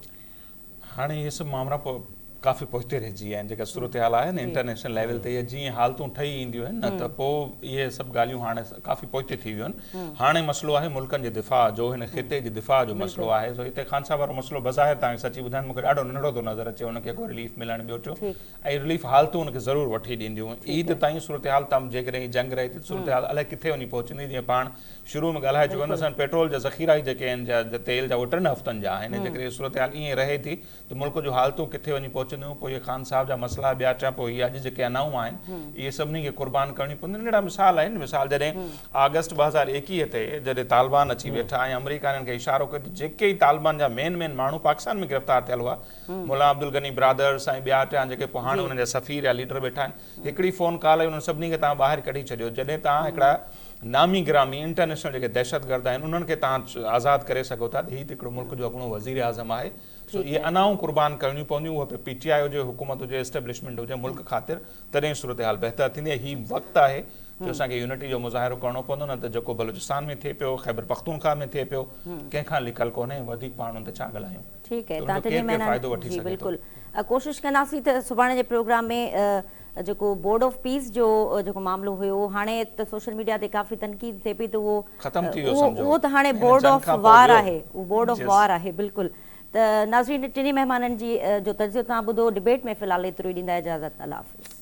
هاڻي اهي سڀ مامرا پوء ڪافي پوئتي رهجي ويا آهن جيڪا صورتحال آهي نه انٽرنيشنل ليول تي يا جيئن حالتون ٺهي اينديون آهن نه ته پوء اهي سڀ ڳالهيون هاڻي ڪافي پوئتي ٿي ويون آهن هاڻي مسئلو آهي ملڪن جي دفاع جو هن خطي جي دفاع جو مسئلو آهي سو هتي خان صاحب وارو مسئلو بظاهر توهان کي سچي ٻڌايان مون کي ڏاڍو ننڍڙو ٿو نظر اچي هن کي ڪو رليف ملڻ ٻيو ٽيون ۽ رليف حالتون هن کي ضرور وٺي ڏينديون عيد تائين صورتحال تام جيڪڏهن هي جنگ رهي ٿي ته صورتحال الائي ڪٿي وڃي پهچندي جيئن پاڻ شروع ۾ ڳالهائي چڪا آهيون اسان وٽ پيٽرول جا ذخيرا ئي جيڪي آهن تيل جا اهي ٽن هفتن جا آهن جيڪڏهن صورتحال ائين رهي ٿي ته ملڪ جون حالتون ڪٿي وڃي پهچنديون، پوء اهي خان صاحب جا مسئلا ٻيا ٽيا پوء هي اڄ جيڪي انائون آهن اهي سڀني کي قربان ڪرڻيون پونديون. ننڍڙا مثال آهن، مثال جڏهن آگسٽ 2021 تي جڏهن طالبان اچي ويٺا ۽ آمريڪا انهن کي اشارو ڪيو ته جيڪي ئي طالبان جا مين مين ماڻهو پاڪستان ۾ گرفتار ٿيل هئا، ملا عبدالغني برادرس ۽ ٻيا ٽيا جيڪي پوء هاڻي انهن جا سفير يا ليڊر ويٺا آهن، هڪڙي فون ڪال آئي انهن سڀني کي توهان ٻاهر ڪڍي ڇڏيو، جڏهن توهان هڪڙا نامي گرامي انٽرنيشنل جيڪي دهشتگرد آهن انهن کي توهان آزاد ڪري سگهو ٿا ته هي ته هڪڙو ملڪ جو اڳوڻو وزيراعظم آهي. سو اهي انائون قربان ڪرڻيون پونديون اها پي ٽي آء هجي حڪومت هجي اسٽيبلشمينٽ هجي ملڪ خاطر تڏهن صورتحال بهتر ٿيندي ۽ هي وقت آهي جو اسان کي يونٽي جو مظاهرو ڪرڻو پوندو نه ته جيڪو بلوچستان ۾ ٿئي پيو خيبر پختونخوا ۾ ٿئي پيو ڪنهن کان لڪل ڪونهي وڌيڪ پاڻ ان تي ڇا ڳالهايون. ٺيڪ آهي تان ٽنهي مهينن جي بلڪل ڪوشش ڪنداسين ته سڀاڻي جي پروگرام ۾ جيڪو بورڊ آف پيس جو جيڪو معاملو هيو هاڻي ته سوشل ميڊيا تي ڪافي تنقيد ٿئي پئي ته اهو ختم ٿي ويو سمجهو اهو ته هاڻي بورڊ آف وار آهي اهو بورڊ آف وار آهي بلڪل ته ناظرين ٽنهي مهمانن جي جو تجزيو توهان ٻڌو ڊبيٽ ۾ في الحال ايترو ئي ڏيندا اجازت الله حافظ.